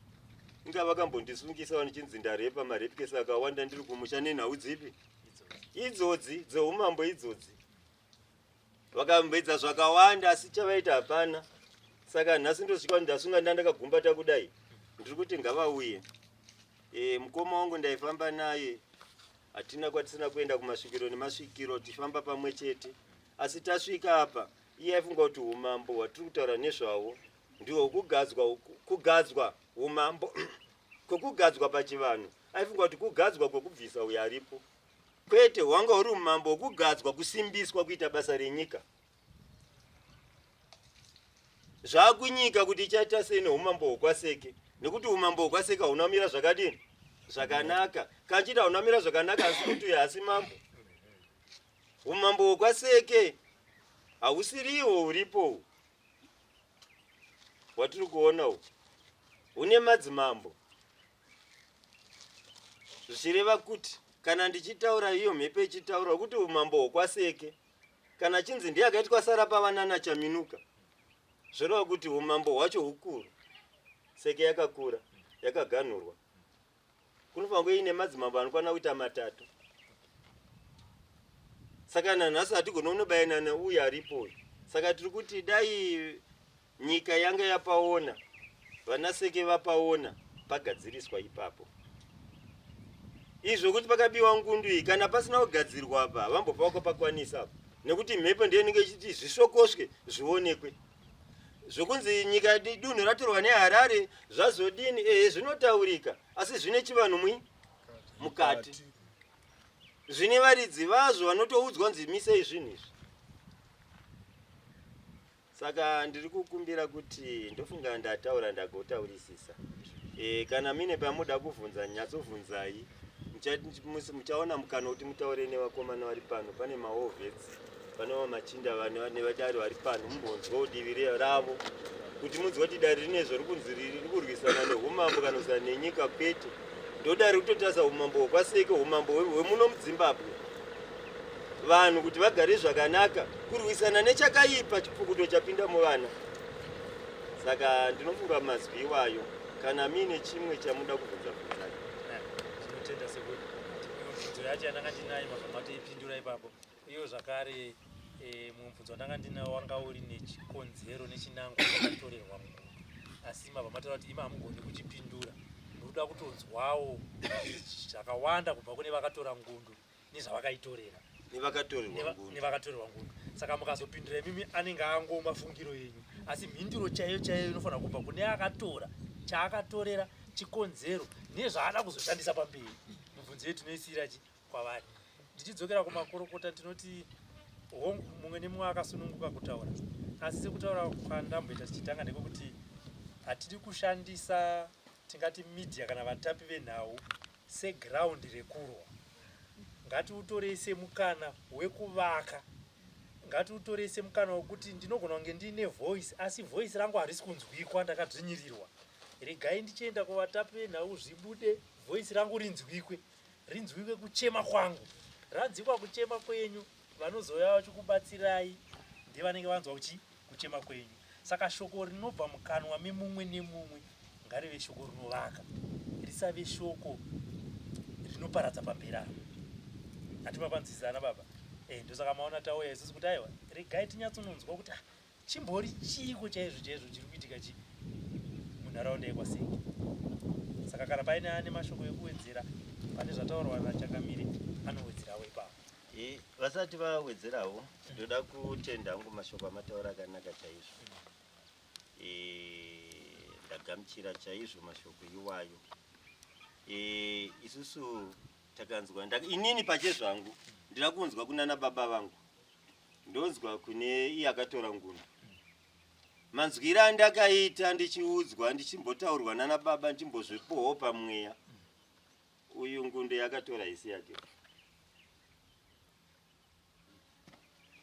inga vakambondisungisa vanichinzi ndarepa marepikesi akawanda ndiri kumusha nenhau dzipi idzodzi dzeumambo idzodzi vakamboedza zvakawanda asi chavaita hapana saka nhasi ndosvika ndasunga ndandakagumbata kudai ndiri kuti ngavauye e, mukoma wangu ndaifamba naye hatina kwatisina kuenda kumasvikiro nemasvikiro tifamba pamwe chete asi tasvika apa iye aifunga kuti umambo hwatiri kutaura nezvawo ndihwo kugadzwa kugadzwa umambo kwekugadzwa pachivanhu aifunga kuti kugadzwa kwekubvisa uyo aripo kwete hwanga huri umambo hwekugadzwa kusimbiswa kuita basa renyika zvakunyika kuti ichaita sei neumambo hwokwaseke nekuti umambo hwokwaseke hauna mira zvakadini zvakanaka kanchiti hauna mira zvakanaka asi kuti uyo hasi mambo umambo hwokwaseke hausiriwo huripo hwatiri kuona uhu hune madzimambo zvichireva kuti kana ndichitaura iyo mhepo ichitaura kuti umambo hwokwaseke kana chinzi ndiye akaitwa sara pavanana chaminuka zvoreva kuti umambo hwacho hukuru seke yakakura yakaganhurwa kunofanira kunge ine madzimambo anokwana kuita matatu saka nanhasi hatigoni unobayanana uyu aripo uyu saka tiri kuti dai nyika yanga yapaona vanaseke vapaona pagadziriswa ipapo izvo kuti pakabiwa ngundu iyi kana pasina kugadzirwa apa havambofa vakapakwanisa apa nekuti mhepo ndiyo inenge ichiti zvisvokoswe zvionekwe zvokunzi nyika dunhu ratorwa neharare zvazodini ehe zvinotaurika asi zvine chivanhu mui mukati zvine varidzi vazvo vanotoudzwa kunzi misei zvinhu izvi Saka ndiri kukumbira kuti ndofunga ndataura ndagotaurisisa. E, kana mine pamuda kuvhunza nyatsovhunzai. Muchaona mukana kuti mutaure nevakomana vari pano pane mawar vets pane vamachinda nevadare vari pano mumbonzwawo divi ravo kuti munzwa kuti dare rine zvori kunzi riri kurwisana neumambo kana kusana nenyika kwete ndodare kutotarisa umambo hwekwaseke umambo hwemuno muzimbabwe vanhu kuti vagare zvakanaka kurwisana nechakaipa chipfukuto chapinda muvana saka ndinofunga mazwi iwayo. Kana muine chimwe chamuda kubvunza bvunzai. Tinotenda sekuru. Mibvunzo yacho yandanga ndinayo mabva matoipindura ipapo. Iyo zvakare e, mumwe mubvunzo wandanga ndinawo wanga uri nechikonzero nechinangwa chakatorerwa munhu, asi mabva mataura kuti imi hamugoni kuchipindura, muri kuda kutonzwawo zvakawanda kubva kune vakatora ngundu nezvavakaitorera nevakatorerwa ngundu. Nevakatorerwa ngundu. Saka mukazopindura imimi anenge angoma fungiro yenyu, asi mhinduro chaiyo chaiyo inofanira kubva kune akatora, chaakatorera, chikonzero nezvaada kuzoshandisa pamberi. Mibvunzo yedu tinoisiira chi kwavari. Ndichidzokera kumakorokota, ndinoti hongu, mumwe nemumwe akasununguka kutaura, asi sekutaura kwandamboita tichitanga ndekwekuti hatidi kushandisa tingati media kana vatapi venhau segraundi rekurwa. Ngatiutorei semukana wekuvaka, ngatiutorei semukana wekuti ndinogona kunge ndiine voice asi voice rangu harisi kunzwikwa, ndakadzvinyirirwa. Regai ndichienda kuvatapi venhau zvibude, voice rangu rinzwikwe, rinzwikwe kuchema kwangu. Ranzwikwa kuchema kwenyu, vanozouya vachikubatsirai ndevanenge vanzwa kuchi kuchema kwenyu. Saka shoko rinobva mukanwa memumwe nemumwe ngarive shoko rinovaka, risave shoko rinoparadza pamberi apa. Hatimapanzwisisana baba? Ndosaka maona tauya isusu kuti aiwa, regai tinyatsononzwa kuti ah, chimbori chiiko chaizvo chaizvo chiri kuitika chi munharaunda yekwaSeke. Saka kana paine ane mashoko ekuwedzera pane zvataurwa naChangamire, anowedzerawo ipapo. Vasati vawedzerawo, ndoda kutenda hangu mashoko amataura, akanaka chaizvo. Ndagamuchira chaizvo mashoko iwayo. Isusu takanzwa, inini pachezvangu ndida kunzwa kunana baba vangu, ndonzwa kune iye akatora ngundu. Manzwiro andakaita ndichiudzwa, ndichimbotaurwa nana baba, ndichimbozvipowo pamweya, uyu ngundu yakatora isi yake.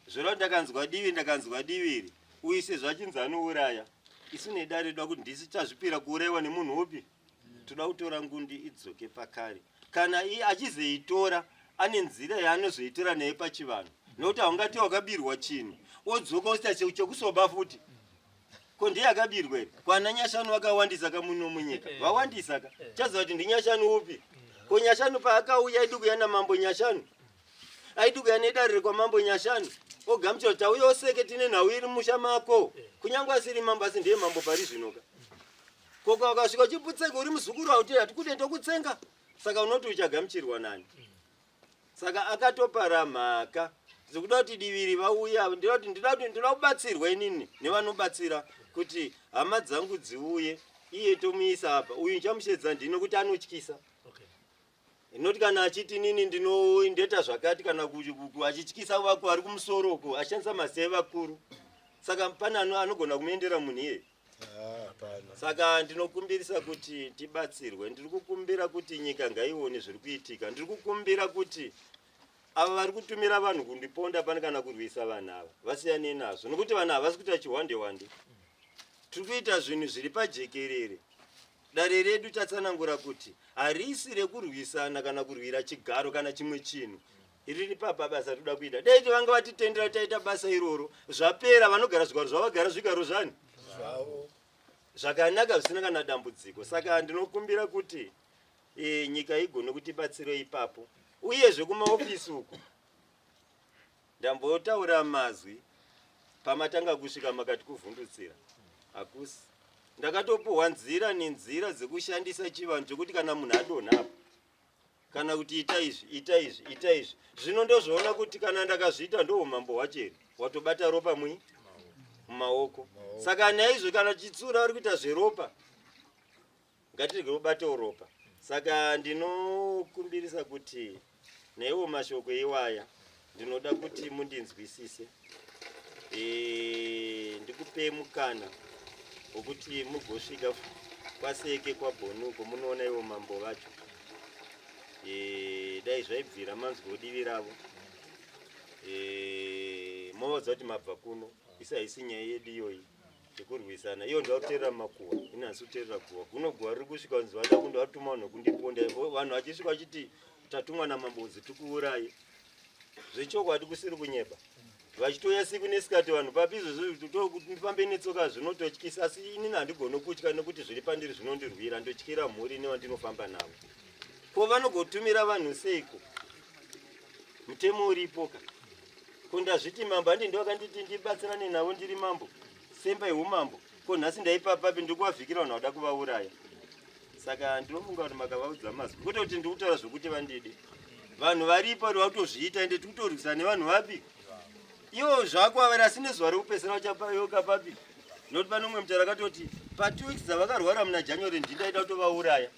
Zvero ndakanzwa divi, ndakanzwa diviri uyu sezvo achinzi anouraya, isu nedare toda kuti ndisi tazvipira kuurayiwa nemunhu upi. Toda kutora ngundi idzoke pakare. Kana iye achizoitora, ane nzira yaanozoitora naye pachivanhu, nokuti haungati wakabirwa chinhu wodzoka usita chekusoba futi. Ko ndiye akabirwa here? Kwana Nyashanu vakawandisa ka muno munyika, vawandisa ka. Chaziva kuti ndiNyashanu upi? Ko Nyashanu paakauya aidi kuya namambo Nyashanu, aidi kuya nedare rekwamambo Nyashanu, ogamuchira kuti tauya oseke, tine nhau iri musha mako, kunyange asiri mambo, asi ndiye mambo pari zvinoka. Koko akasvika uchiputseka uri muzukuru, auti hatikude, ndokutsenga. Saka unoti uchagamuchirwa nani? Saka akatopara mhaka zvekuda kuti diviri vauya. Ndinoda kuti ndinoda kubatsirwa inini nevanobatsira kuti hama dzangu dziuye, iye tomuisa apa, uyu ndichamushedza ndino kuti anotyisa. Inoti kana achiti inini ndinoendeta zvakati, kana achityisa vari kumusoro uko, achishandisa mazita evakuru, saka pane anogona kumuendera munhu iyeye? Hapana. Saka ndinokumbirisa kuti tibatsirwe. Ndiri kukumbira kuti nyika ngaione zviri kuitika. Ndiri kukumbira kuti ava vari kutumira vanhu kundiponda pane kana kurwisa vanhu ava vasiyane nazvo, nokuti vanhu havasi kuita chihwande wande. Tiri kuita zvinhu zviri pajekerere. Dare redu tatsanangura kuti harisi rekurwisana kana kurwira chigaro kana chimwe chinhu. Riri papa basa toda kuita. Dai vanga vatitendera taita basa iroro, zvapera, vanogara zvigaro zvavagara, zvigaro zvani zvavo zvakanaka, zvisina kana dambudziko. Saka ndinokumbira kuti nyika igone kutibatsira ipapo. Uyezve kumaofisi uku ndambotaura mazwi pamatanga kusvika makati kuvhundutsira hakusi. Ndakatopuhwa nzira nenzira dzekushandisa chivanhu chekuti kana munhu adonha apa, kana kuti ita izvi, ita izvi, ita izvi. Zvino ndozvoona kuti kana ndakazviita ndo umambo hwacho here, watobata ropa mui mumaoko. Saka naizvo kana chitsura vari kuita zveropa, ngatirege kubatewo ropa. Saka ndinokumbirisa kuti naiwo mashoko iwaya ndinoda kuti mundinzwisise. Ndikupei mukana wekuti mugosvika kwaSeke kwaBhonuko, munoona iwo mambo vacho. Dai zvaibvira manzwawo divi ravo, movaudza kuti mabva kuno. Isi haisi nyaya yedu iyoyi yekurwisana iyo. Ndoda kuteerera makuhwa, ini handisi kuteerera guhwa. Kuno guhwa riri kusvika kunzi vada kundo vatuma vanhu kundiponda. Vanhu vachisvika vachiti tatumwa namambo kunzi tikuuraye, zvechokwadi kusiri kunyeba. Vachitouya siku nesikati vanhu papi izvozvo kuti ndifambe netsoka zvinototyisa asi inini handigoni kutya nekuti zviri pandiri zvinondirwira ndotyira mhuri nevandinofamba navo. Ko vanogotumira vanhu seiko? Mutemo uripo ka. Ko ndazviti mambo handi ndovakanditi ndibatsirane navo ndiri mambo semba yeumambo. Ko nhasi ndaipa papi ndiri kuvavhikira vanhu vada kuvauraya. Saka ndinofunga kuti makavaudza mazwi kwete kuti ndiri kutaura zvekuti vandide. Vanhu varipo vari vakutozviita ende tiri kutorwisa nevanhu vapi? Ivo zvako avari asi nezuva rekupedzisira vachayoka papi? Nokuti pane umwe mutauro akatoti pa two weeks dzavakarwara muna January ndindaida kutovauraya.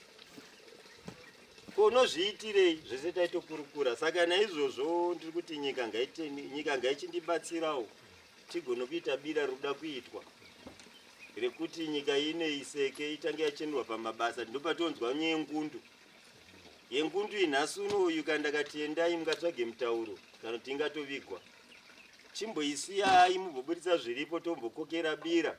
Ko unozviitirei zvese taitokurukura saka naizvozvo ndiri kuti nyika ngaite nyika ngaichindibatsirawo tigone kuita bira rinoda kuitwa rekuti nyika ine iseke itange yachenurwa pamabasa ndopatonzwa nyengundu yengundu iyi nhasi uno uyu kana ndakati endai mungatsvage mutauro kana kuti ingatovigwa chimboisiyai mumboburitsa zviripo tombokokera bira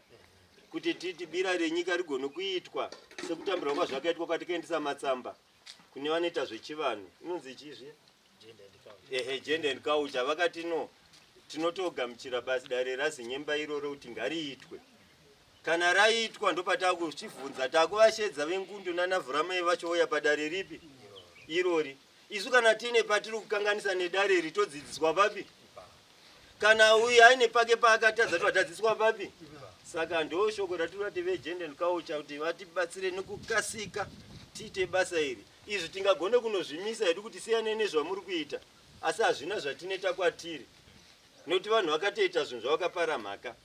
kuti titi bira renyika rigone kuitwa sekutambirwa kwazvakaitwa kwatikaendesa matsamba kune vanoita zvechivanhu inonzi chii zviya ehe gender and culture vakati no tinotogamuchira basi dare razinyemba iroro kuti ngariitwe kana raitwa ndopatakuchivhunza takuvashedza vengundu nanavhuramai vachouya padare ripi irori isu kana tiine patiri kukanganisa nedare iri todzidziswa papi kana uyu aine pake paakatadza tovatadziswa papi saka ndo shoko ratiri vegender and culture kuti vatibatsire nekukasika tiite basa iri izvi tingagone kunozvimisa hedu kuti siyanei nezvamuri kuita asi hazvina zvatinoita kwatiri nokuti vanhu vakatoita zvinhu zvavakapara mhaka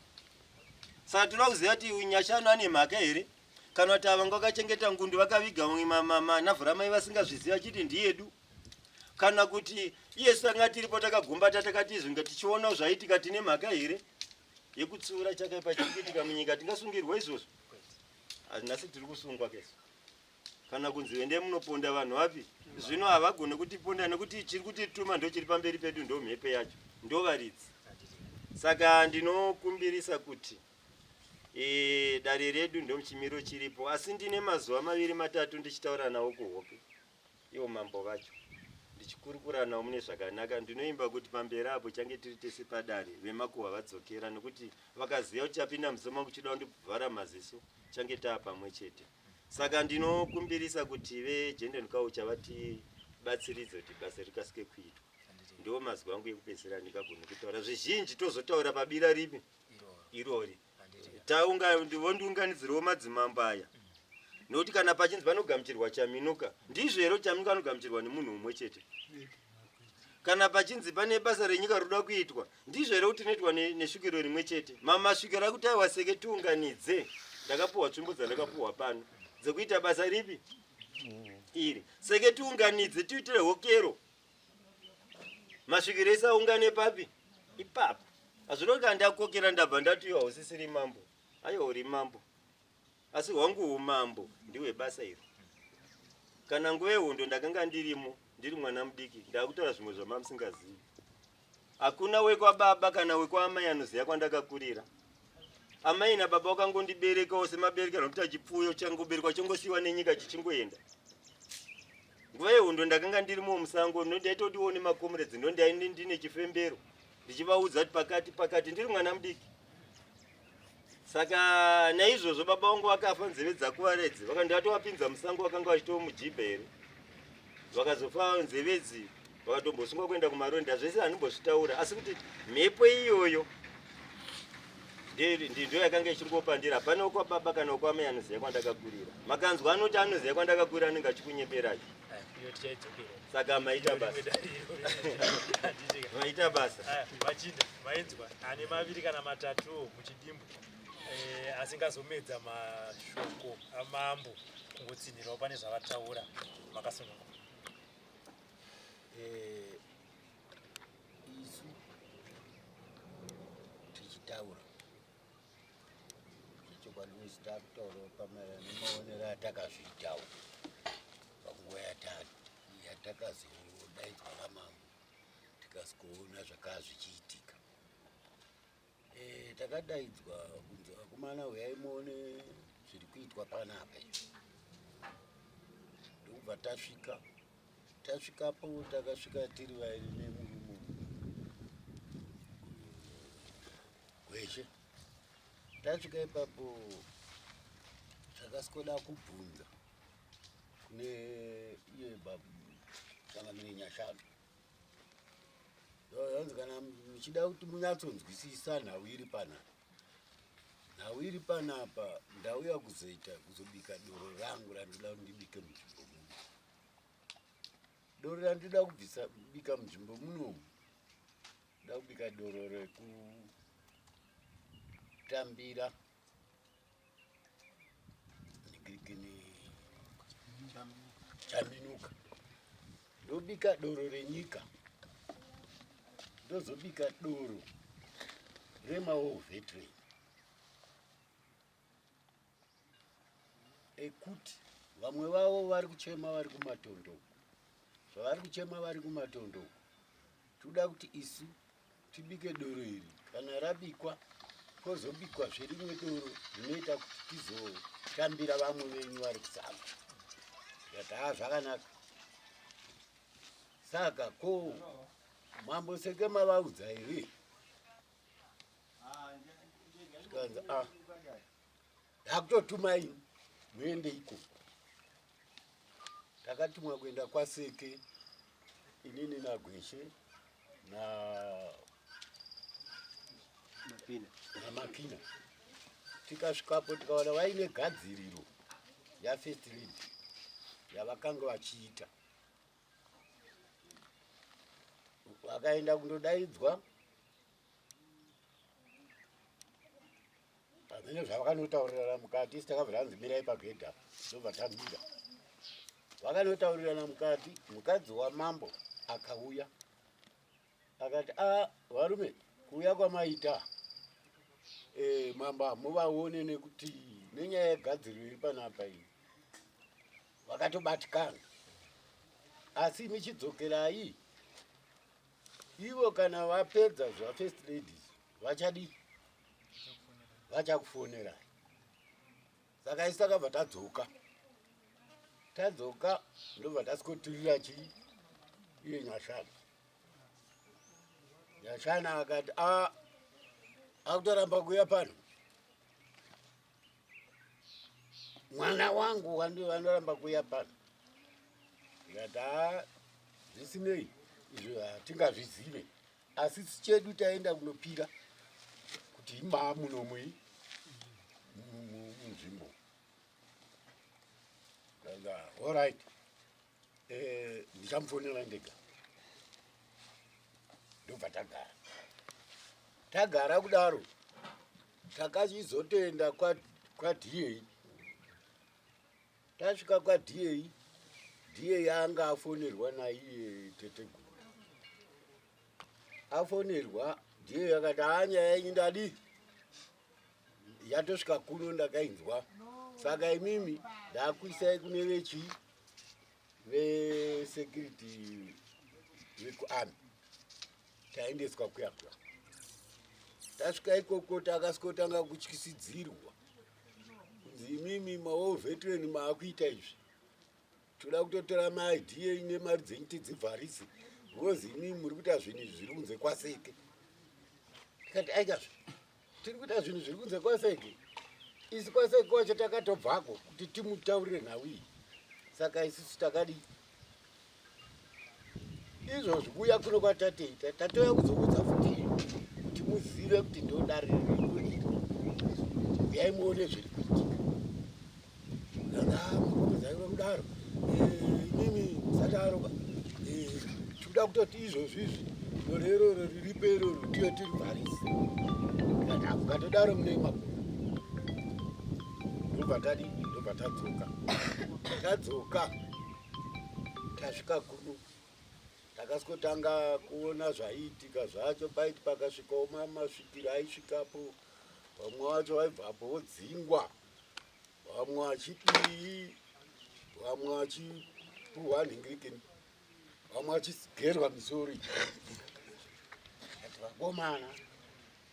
saka tinoda kuziva kuti uyu nyashanu ane mhaka here kana kuti ava vakachengeta ngundu vakaviga navhuramai vasingazviziva achiti ndiyedu kana kuti iyesu tanga tiripo takagumbata takati izvi nga tichiona zvaitika tine mhaka here yekutsiura chakaipa chiri kuitika munyika tingasungirwa izvozvo nhasi tiri kusungwa kesu kana kunzi endai munoponda vanhu vapi zvino havagone kutiponda nekuti chiri kutituma ndo chiri pamberi pedu ndo mhepo yacho ndo varidzi saka ndinokumbirisa kuti e, dare redu ndomuchimiro chiripo asi ndine mazuva maviri matatu ndichitaura nawo kuhope ivo mambo vacho ndichikurukura navo mune zvakanaka ndinoimba kuti pamberi apo change tiri tese padare vemakuhwa vadzokera nekuti vakaziva kuti chapinda muziso mangu chida kundivhara maziso change taa pamwe chete saka ndinokumbirisa kuti vegender and culture vatibatsiridze kuti basa rikasike kuitwa ndiwo mazwi angu ekupedzisira ndingagone kutaura zvizhinji tozotaura pabira ripi irori taunga vondiunganidzirawo madzimambo aya nokuti kana pachinzi panogamuchirwa chaminuka ndizvo here kuti chaminuka anogamuchirwa nemunhu umwe chete kana pachinzi pane basa renyika roda kuitwa ndizvo here kuti rinoitwa nesvikiro rimwe chete mamasvikiro akuti aiwa seke tiunganidze ndakapuhwa tsvimbo dzandakapuhwa pano dzekuita basa ripi iri seke tiunganidze tiitire hokero masvikiro ese aungane papi ipapo hazvino kana ndakokera ndabva ndati iwe hausisiri mambo aiwa uri mambo asi hwangu umambo ndihwebasa iri kana nguva yehondo ndakanga ndirimo ndiri mwana mudiki ndakutaura zvimwe zvamamusingazivi hakuna wekwababa kana wekwaamai anoziva kwandakakurira amai nababa wakangondiberekawo semaberekerwo anoita chipfuyo changoberekwa chongosiyiwa nenyika chichingoenda nguva yehondo ndakanga ndirimo musango ndaitodiwo nemakomredzi ndondaine ndine chifembero ndichivaudza kuti pakati pakati ndiri mwana mudiki saka naizvozvo baba vangu vakafa nzeve dzakuvaredzi vakandivatovapinza musango vakanga vachitomujibha here vakazofa nzevedzi vakatombosungwa kuenda kumaronda zvese handimbozvitaura asi kuti mhepo iyoyo ndiyo yakanga ichingopandira hapana wekwababa kana wekwamai anoziva kwandakakurira makanzwa anoti anoziva kwandakakurira anenge achikunyeperai saka maita basa maita basa vachinda vainzwa ane maviri kana matatu muchidimbu eh, asingazomedza mashoko amambo kungotsinhirawo pane zvavataura makasununguka eh, isu tichitaura zvechokwadi isu takutaurawo pamaererano nemaonero atakazviitawo panguva yatakazodaidzwa vamambo tikasikoona zvakaa zvichiitika Eh, takadaidzwa kunzi vakomana huyai muone zviri kuitwa panapa izvi ndokubva tasvika tasvikapo takasvika tiri vairi nemurume Gweshe. Tasvika ipapo takasikoda kubvunza kune iye changamire Nyashanu. Yanzi kana muchida kuti munyatsonzwisisa nhau iri panapa, nhau iri panapa ndauya kuzoita kuzobika doro rangu randinoda kuti ndibike munzvimbo muno. Doro randinoda kubvisa kubika munzvimbo munomu, ndoda kubika doro rekutambira nigirigini chaminuka, ndobika doro renyika, ndozobika doro remawo veteran ekuti vamwe vavo vari kuchema vari kumatondo uku, zvavari kuchema vari kumatondo uku, tinoda kuti isu tibike doro iri, kana rabikwa kozobikwa zverimwe doro rinoita kuti tizotambira vamwe venyu vari kusango. Tikati haa zvakanaka. Saka ko mambo Seke mavaudza here? Zvikanzi a ndakutotumai muende ikoko. Takatumwa kuenda kwaSeke inini naGweshe na naMakina. Tikasvikapo tikaona vaine gadziriro yafirst lady yavakanga vachiita. Vakaenda kundodaidzwa pamene zvavakanotaurirana mukati, isi takabva tanzi mirai pagedha, ndobva tamira. Vakanotaurirana mukati, mukadzi wamambo akauya akati, a varume, kuuya kwamaita e, mambo hamuvaone nekuti nenyaya yegadziriro iri panapa iyi vakatobatikana, asi michidzokerai ivo kana vapedza zvafirst ladies vachadii, vachakufonerai. Saka isi takabva tadzoka, tadzoka ndobva tasikoturira chii iye Nyashana. Nyashana akati a akutoramba kuuya pano, mwana wangu anoramba kuuya pano. Ndikati a zvisinei izvo hatingazvizive, asi chedu taenda kunopira kuti imaa munomui munzvimbo. Alright, ndichamufonera ndega. Ndobva tagara tagara kudaro, takachizotoenda kwaDA. Tasvika kwaDA, DA anga afonerwa naiye teteguru, afonerwa DA akati haa nyaya yenyu ndadii yatosvika kuno, ndakainzwa, saka imimi ndakuisai kune vechi vesecurity vekuarmy. Taendeswa kuya kuya, tasvika ikoko takasvikotanga kutyisidzirwa kunzi imimi mawar veteran maakuita izvi, toda kutotora maID enyu nemari dzenyu tidzivharise because imimi muri kuita zvinhu izvi zviri kunze kwaSeke. Tikati aikazve tiri kuita zvinhu zviri kunze kwaSeke, isi kwaSeke kwacho takatobvako kuti timutaurire nhau iyi, saka isusu takadii izvozvi kuuya kuno kwatatoita, tatouya kuzokudza futi kuti muzive kuti ndodare riripo iri, uyai muone zviri kuitika. Makomezaiva kudaro, imimi musadaro ba, tikuda kutoti izvozvi izvi doro iroro riripo iroro tiyo tirivharise. Tikati mukatodaro mune makore. Ndobva tadi ndobva tadzoka, tadzoka tasvika kuno takasvikotanga kuona zvaiitika zvacho. Paiti pakasvikawo masvikiro aisvikapo, vamwe vacho vaibvapo vodzingwa, vamwe vachidii, vamwe vachipuhwa nhingirikini, vamwe vachigerwa misoro. Ati vakomana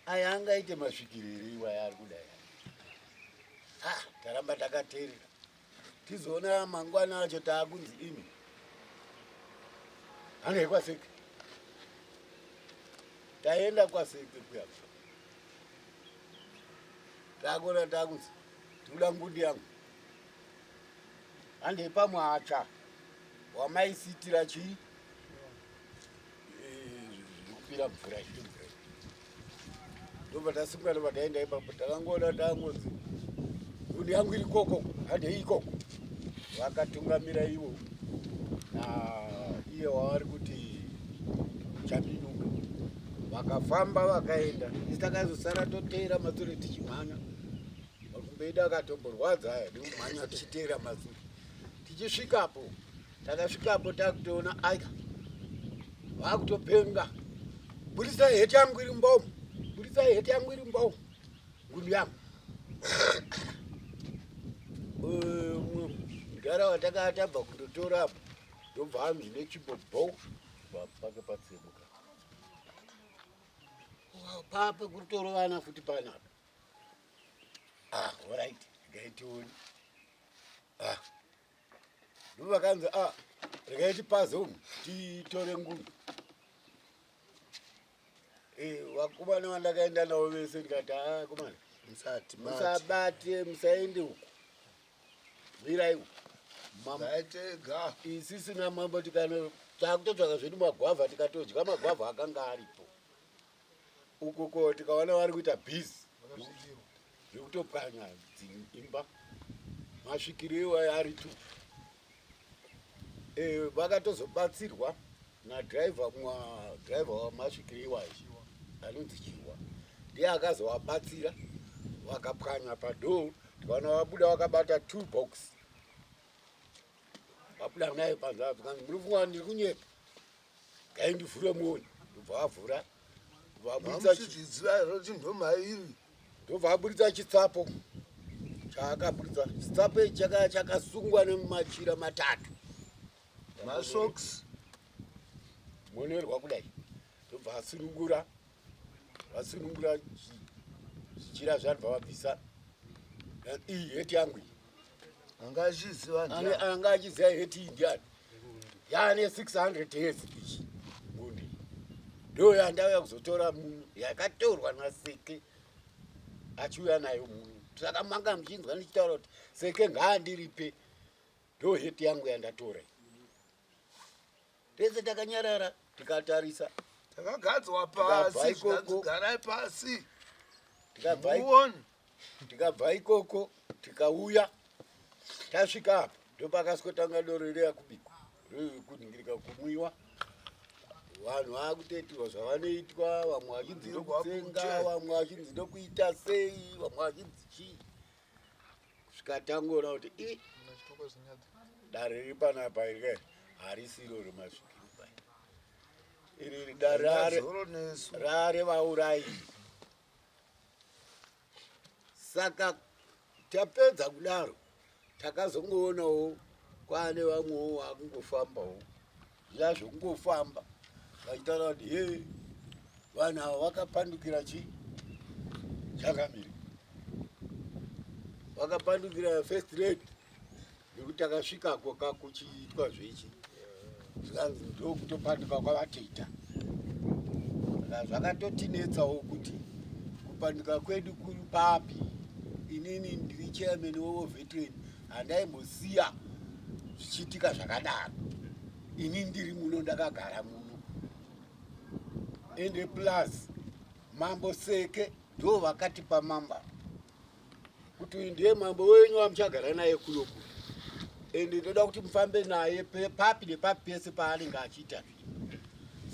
aya angaite masvikiro here iwaya ari kudai? Ah, taramba takateerera, tizoona mangwana acho taakunzi imi handei kwaSeke. Taenda kwaSeke kuya. Takuona takunzi tikuda ngundi yangu. Handei pamwacha wamaisitira chii? Zvekupira mvura izvi mvura. Ndobva tasimuka ndobva taenda ipapo takangoona tangonzi ngundi yangu iri koko handei ikoko. Vakatungamira ivo na iye wavari kuti Chaminuka vakafamba vakaenda isi takazosara toteera masure tichimhanya makumbo edu akatomborwadza aya nekumhanya tichiteera masure tichisvikapo takasvikapo takutoona aika vakutopenga burisai heti yangu iri mbomu burisai heti yangu iri mbomu ngundu yangu mudhara watakaa tabva kundotora apo ndobva anzi nechimbo bho pake patsemuka papa kutorovana futi panapa ah orit regai tione ah ndovakanzi ah regai tipaze umu titore ngundu Eh, vakomana vandakaenda navo vese ndikati haa ah, komana musabate musaende uku mirai uku Maitega. Isisi namambo tikano takutotsvaka zvedu magwavha tikatodya magwavha akanga aripo. Uko ko tikaona vari kuita busy zvekutopwanya dzimba masvikiro iwayo ari tu eh, vakatozobatsirwa nadriver driver wamasvikiro iwayo anonzi Chiwa ndiye akazovabatsira vakapwanya padhoo tikaona vabuda vakabata toolbox vabuda nayo panze apo kanzi muri kufunga ndiri kunyepa gai ndivhure muoni ndobva vavhura ndobva vaburitsa chitsapo chaakaburitsa chitsapo ichi chakaya chakasungwa nemachira matatu masocks monerwa kudai ndobva asunungura vasunungura zvichira zvanobva vabvisa iyi heti yangu iyi anga achiziva anga achiziva heti iyi ndiani yaane 600 years ichi ngundi ndo yandauya kuzotora muno yakatorwa naseke achiuya nayo muno saka manga muchinzwa ndichitaura kuti seke ngaandiripe ndo heti yangu yandatora tese takanyarara tikatarisa takagadzwa pasi garai pasi tikabva ikoko tikauya tasvika apa ndopakaswetanga doro riya kubikwa kuningirika kumwiwa vanhu vakutoitirwa zvavanoitwa vamwe vachinzi ndokutsenga vamwe vachinzi ndokuita sei vamwe vachinzi chii kusvika tangoona kuti i dare riri panapa iri harisiro remasvikiro pai iri dare rarevaurayi saka tapedza kudaro takazongoonawo kwaane vamwewo vakungofambawo zviya zvekungofamba vachitaura kuti he vanhu ava vakapandukira chii changamire vakapandukira first rate nekuti takasvikako kakuchiitwa zvechi zvikanzi ndokutopanduka kwavatoita saka zvakatotinetsawo kuti kupanduka kwedu kuri papi inini ndiri chairman wewo veteran handaimbosiya zvichiitika zvakadaro ini ndiri muno ndakagara muno ende plus mambo seke ndo vakatipa mamba kuti uyu ndiye mambo wenyu wamuchagara naye kunoku ende ndoda kuti mufambe naye papi nepapi pese paanenge achiita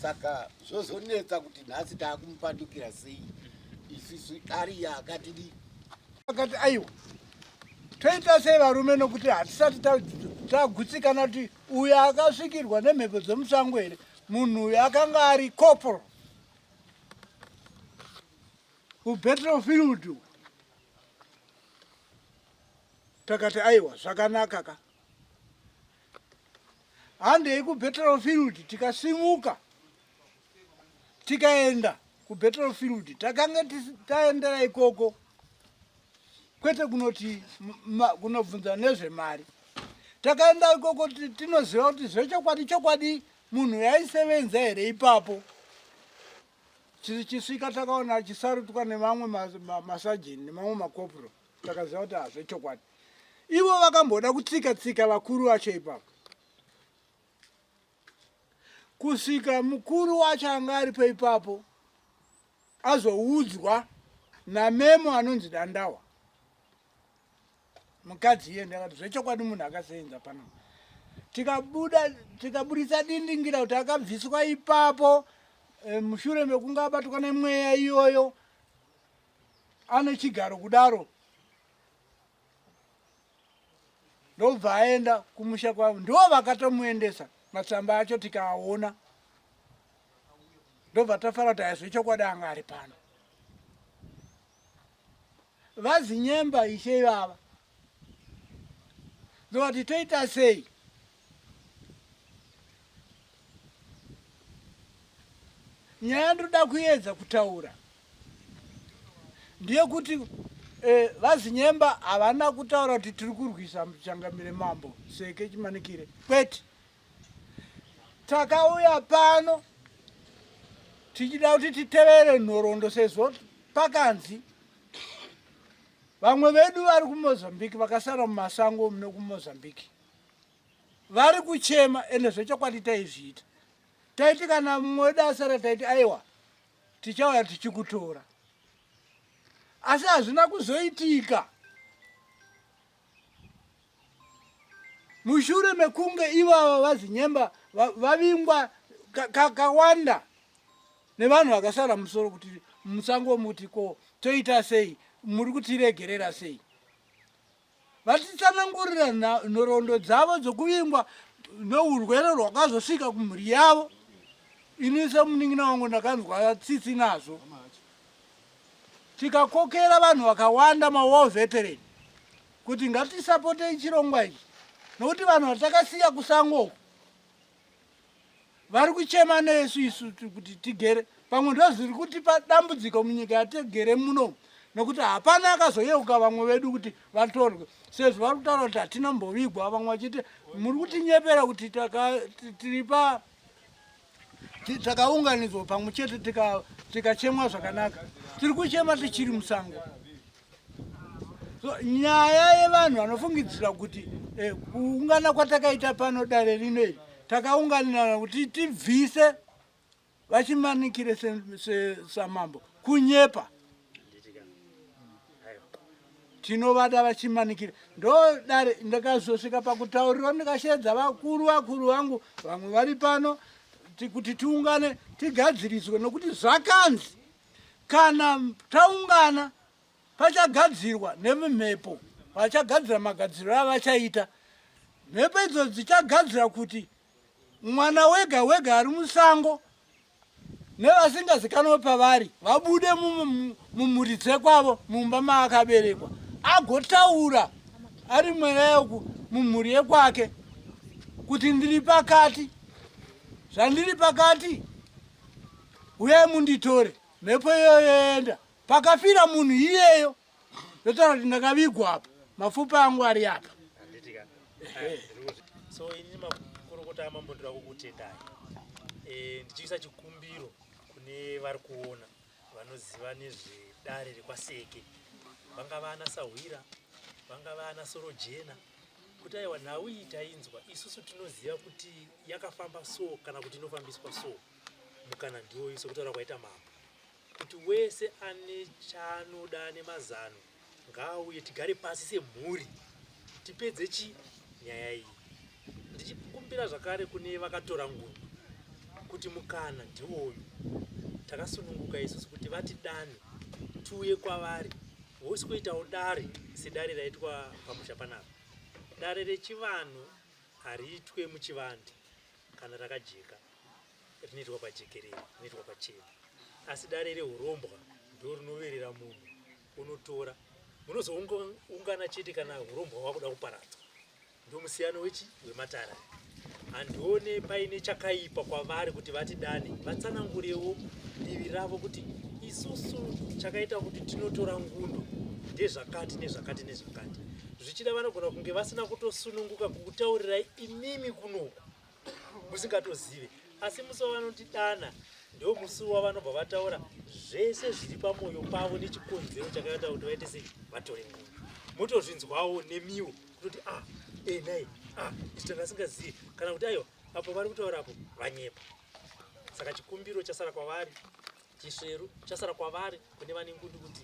saka zvozonetsa kuti nhasi taakumupandukira sei isusu ariye akatidii Akati aiwa, toita sei varume nokuti hatisati tagutsikana kuti uyo akasvikirwa nemhepo dzemusango here munhu uyo akanga ari corporal kubattlefield. Takati aiwa, zvakanaka ka, handei kubattlefield. Tikasimuka tikaenda kubattlefield, takange taendera ikoko kwete kunoti kunobvunza nezvemari. Takaenda ikoko tinoziva kuti zvechokwadi chokwadi munhu yaisevenza here ipapo. Chichisvika takaona achisarutwa nemamwe masajeni nemamwe makopuro, takaziva kuti hazvechokwadi. Ivo vakamboda kutsika tsika vakuru vacho ipapo, kusvika mukuru wacho anga aripo ipapo azoudzwa namemo anonzi Dandawa. Mukadzi iye ndakati zvechokwadi munhu akasenza pano. Tikabuda tikaburitsa dindingira kuti akabviswa ipapo e, mushure mekunge abatwa nemweya iyoyo ane chigaro kudaro ndobva aenda kumusha kwavo ndo vakatomuendesa matsamba acho tikaaona ndobva tafara kuti aizvechokwadi anga ari pano. Vazinyemba ishe ivava ndovati toita sei? Nyaya ndinoda kuedza kutaura ndeyekuti eh, vazinyemba havana kutaura kuti tiri kurwisa changamire mambo Seke Chimanikire, kwete. Takauya pano tichida kuti titevere nhoroondo sezvo pakanzi vamwe vedu vari kuMozambique vakasara mumasango mune kuMozambique vari kuchema, ende zvechokwadi taizviita. Taiti kana mumwe wedu asara taiti aiwa tichauya tichikutora, asi hazvina kuzoitika. Mushure mekunge ivava vaZinyemba vavingwa kakawanda nevanhu vakasara musoro kuti musango muti ko toita sei, muri kutiregerera sei? Vatitsanangurira nhoroondo dzavo dzokuvingwa neurwere rwakazosvika kumhuri yavo. Ini semunin'ina wangu ndakanzwa tsitsi nazvo. Tikakokera vanhu vakawanda mawar veteran kuti ngatisapotei chirongwa ichi nokuti vanhu vatakasiya kusango uku vari kuchema nesu isu kuti tigere pamwe ndozviri kutipa dambudziko munyika yatigere muno nokuti hapana akazoyeuka vamwe vedu kuti vatorwe sezvo vari kutaura kuti hatina mbovigwa vamwe vachiti muri kutinyepera kuti tiri pa takaunganidzwa pamwe chete tikachemwa zvakanaka tiri kuchema tichiri musango. So, nyaya yevanhu vanofungidzira kuti eh, kuungana kwatakaita pano dare rino iri takaunganirana kuti tibvise vachimanikire samambo kunyepa. Tinovada vachimanikire ndodare. Ndakazosvika pakutaurirwa ndikasheedza vakuru vakuru vangu vamwe vari pano kuti tiungane tigadziriswe nokuti zvakanzi kana taungana pachagadzirwa nemumhepo vachagadzira magadziriro avachaita mhepo idzo dzichagadzira kuti mwana wega wega ari musango nevasingazikanwe pavari vabude mumhuri dzekwavo mumba maakaberekwa agotaura ari mweya yoku mumhuri yekwake kuti ndiri pakati zvandiri pakati uyai munditore mhepo iyoyo yoenda pakafira munhu iyeyo ndotaura kuti ndakavigwa apa mafupa angu ari apa. So ini makurukota amambo ndoda kukutendai e, ndichiisa chikumbiro kune vari kuona vanoziva nezvedare rekwaSeke, vangava ana sahwira, vangava ana sorojena, kuti aiwa nhau iyi tainzwa isusu tinoziva kuti yakafamba so kana kuti inofambiswa so. Mukana ndiwoyu sekutaura kwaita mambo kuti wese ane chaanoda ane mazano ngaauye tigare pasi semhuri tipedze chi nyaya iyi. Ndichikumbira zvakare kune vakatora ngundu kuti mukana ndiwoyu takasununguka isusu kuti vatidane tiuye kwavari vosikoitawo dare sedare raitwa pamusha panapa. Dare rechivanhu hariitwe muchivande kana rakajeka, rinoitwa pajekerere, rinoitwa pachena. Asi dare rehurombwa ndo rinoverera munhu unotora munozoungana chete kana hurombwa hwakuda kuparadzwa. Ndomusiyano wechi wematare aya. Handione paine chakaipa kwavari kuti vatidane vatsanangurewo divi ravo kuti isusu chakaita kuti tinotora ngundo ndezvakati nezvakati nezvakati. Zvichida vanogona kunge vasina kutosununguka kukutaurirai imimi kunoku musingatozive. Asi musi wavanotidana ndo musi wavanobva vataura zvese zviri pamwoyo pavo nechikonzero chakaita kuti vaite sei vatore ngundu. Motozvinzwawo nemiwo kutoti ah enai ah isu tanga singazivi kana kuti aiwa apo vari kutaura apo vanyepa. Saka chikumbiro chasara kwavari chisveru chasara kwavari kune vane ngundu kuti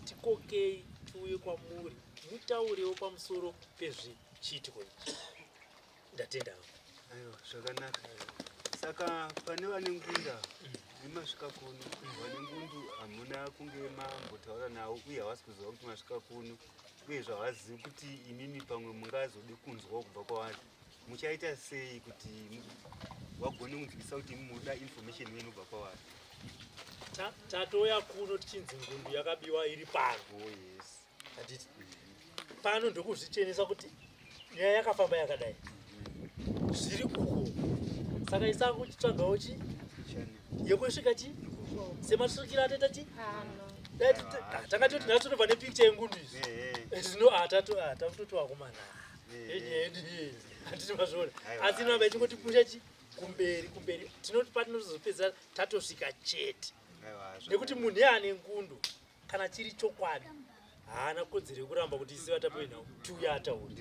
tikokei tiuye kwamuri mutaurewo pamusoro pezvichiitiko ichi. Ndatenda. Aiwa, zvakanaka. Saka pane vane ngunda nemasvika kuno, vane ngundu hamuna kunge mambotaura navo uye havasi kuziva kuti masvika kuno uye zvavazivi kuti imimi pamwe mungazode kunzwawo kubva kwavari. Muchaita sei kuti vagone kunzwisisa kuti imi munoda information yenyu inobva kwavari? Tatouya kuno tichinzi ngundu yakabiwa iri pano. Oh yes. Handiti pano ndokuzvichenesa kuti nyaya yakafamba yakadai zviri uko, saka isango chitsvagawo chi yekusvika chi semasvikiro ataita chi dai tanga toti nhasi tinobva nepicture yengundu izvi zvino takutoti wakomana yenyaya yedu iyi handiti mazviona, asi inoramba ichingotipusha chi kumberi kumberi, tinoti patinozopedza tatosvika chete, nekuti munhu iye ane ngundu kana chiri chokwadi haana kodzero yekuramba kuti isi vatapi venhau tiuye ataure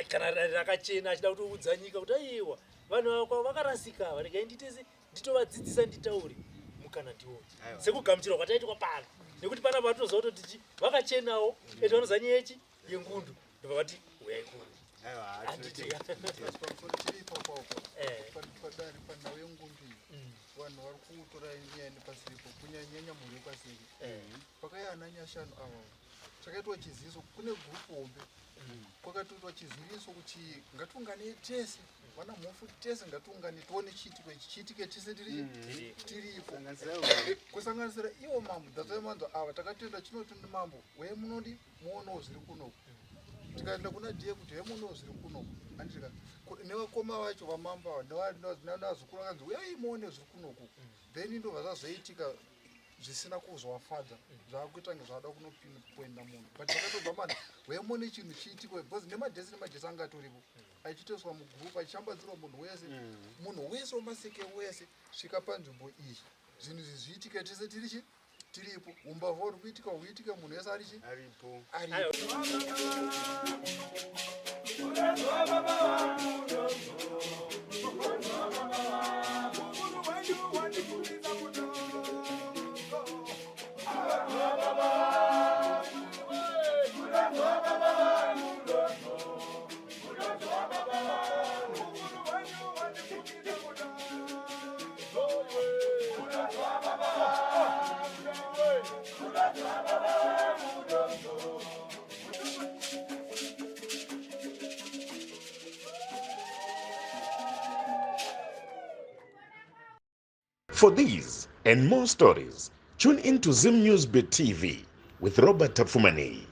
kana rakachena achida kutoudza nyika kuti aiwa vanhu vakwa vakarasika ava regai ndiite nditovadzidzisa nditaure mukana ndiwo sekugamuchirwa kwataitwa pano nekuti pana vatinoziva kutoti chi vakachenawo ende vanoziva nyaya yechi yengundu ndobva vati uyai kuno. Padare panhau yengundu iyi vanhu vari kutora nyaya nepasiripo, kunyanyanya mhuri yepasiri pakaiya ana Nyashanu ava. Chakaitwa chiziviso kune gurupu hombe, kwakatoitwa chiziviso kuti ngatiunganei tese vana mhofu tese, ngatiungane tione chiitiko ichi chiitike tese tiri tiripo, kusanganisira ivo mambo. That's why manzwa ava takatoenda chinoti mambo wee munodi muonewo zviri kunoku, tikaenda kuna diye kuti hemuonewo zviri kunoku, anditika nevakoma vacho vamambo ava nevazukuru vakanzi uyai muone zviri kunoku. Then ndobva zvazoitika zvisina kuzovafadza, zvaakuita kunge zvada kunokuenda munhu, but vakatobva mana wemuone chinhu chiitiko because nemadhesi nemadhesi anga atoripo achitoiswa mugurupu achishambadzirwa munhu wese, munhu wese wemaseke wese svika panzvimbo iyi zvinhu izvi zviitike tese tiri chi tiripo, umbavha uri kuitika huitike munhu wese ari chi aripo. Aripo. For these and more stories, tune in to Zim News Bit TV with Robert Tafumani.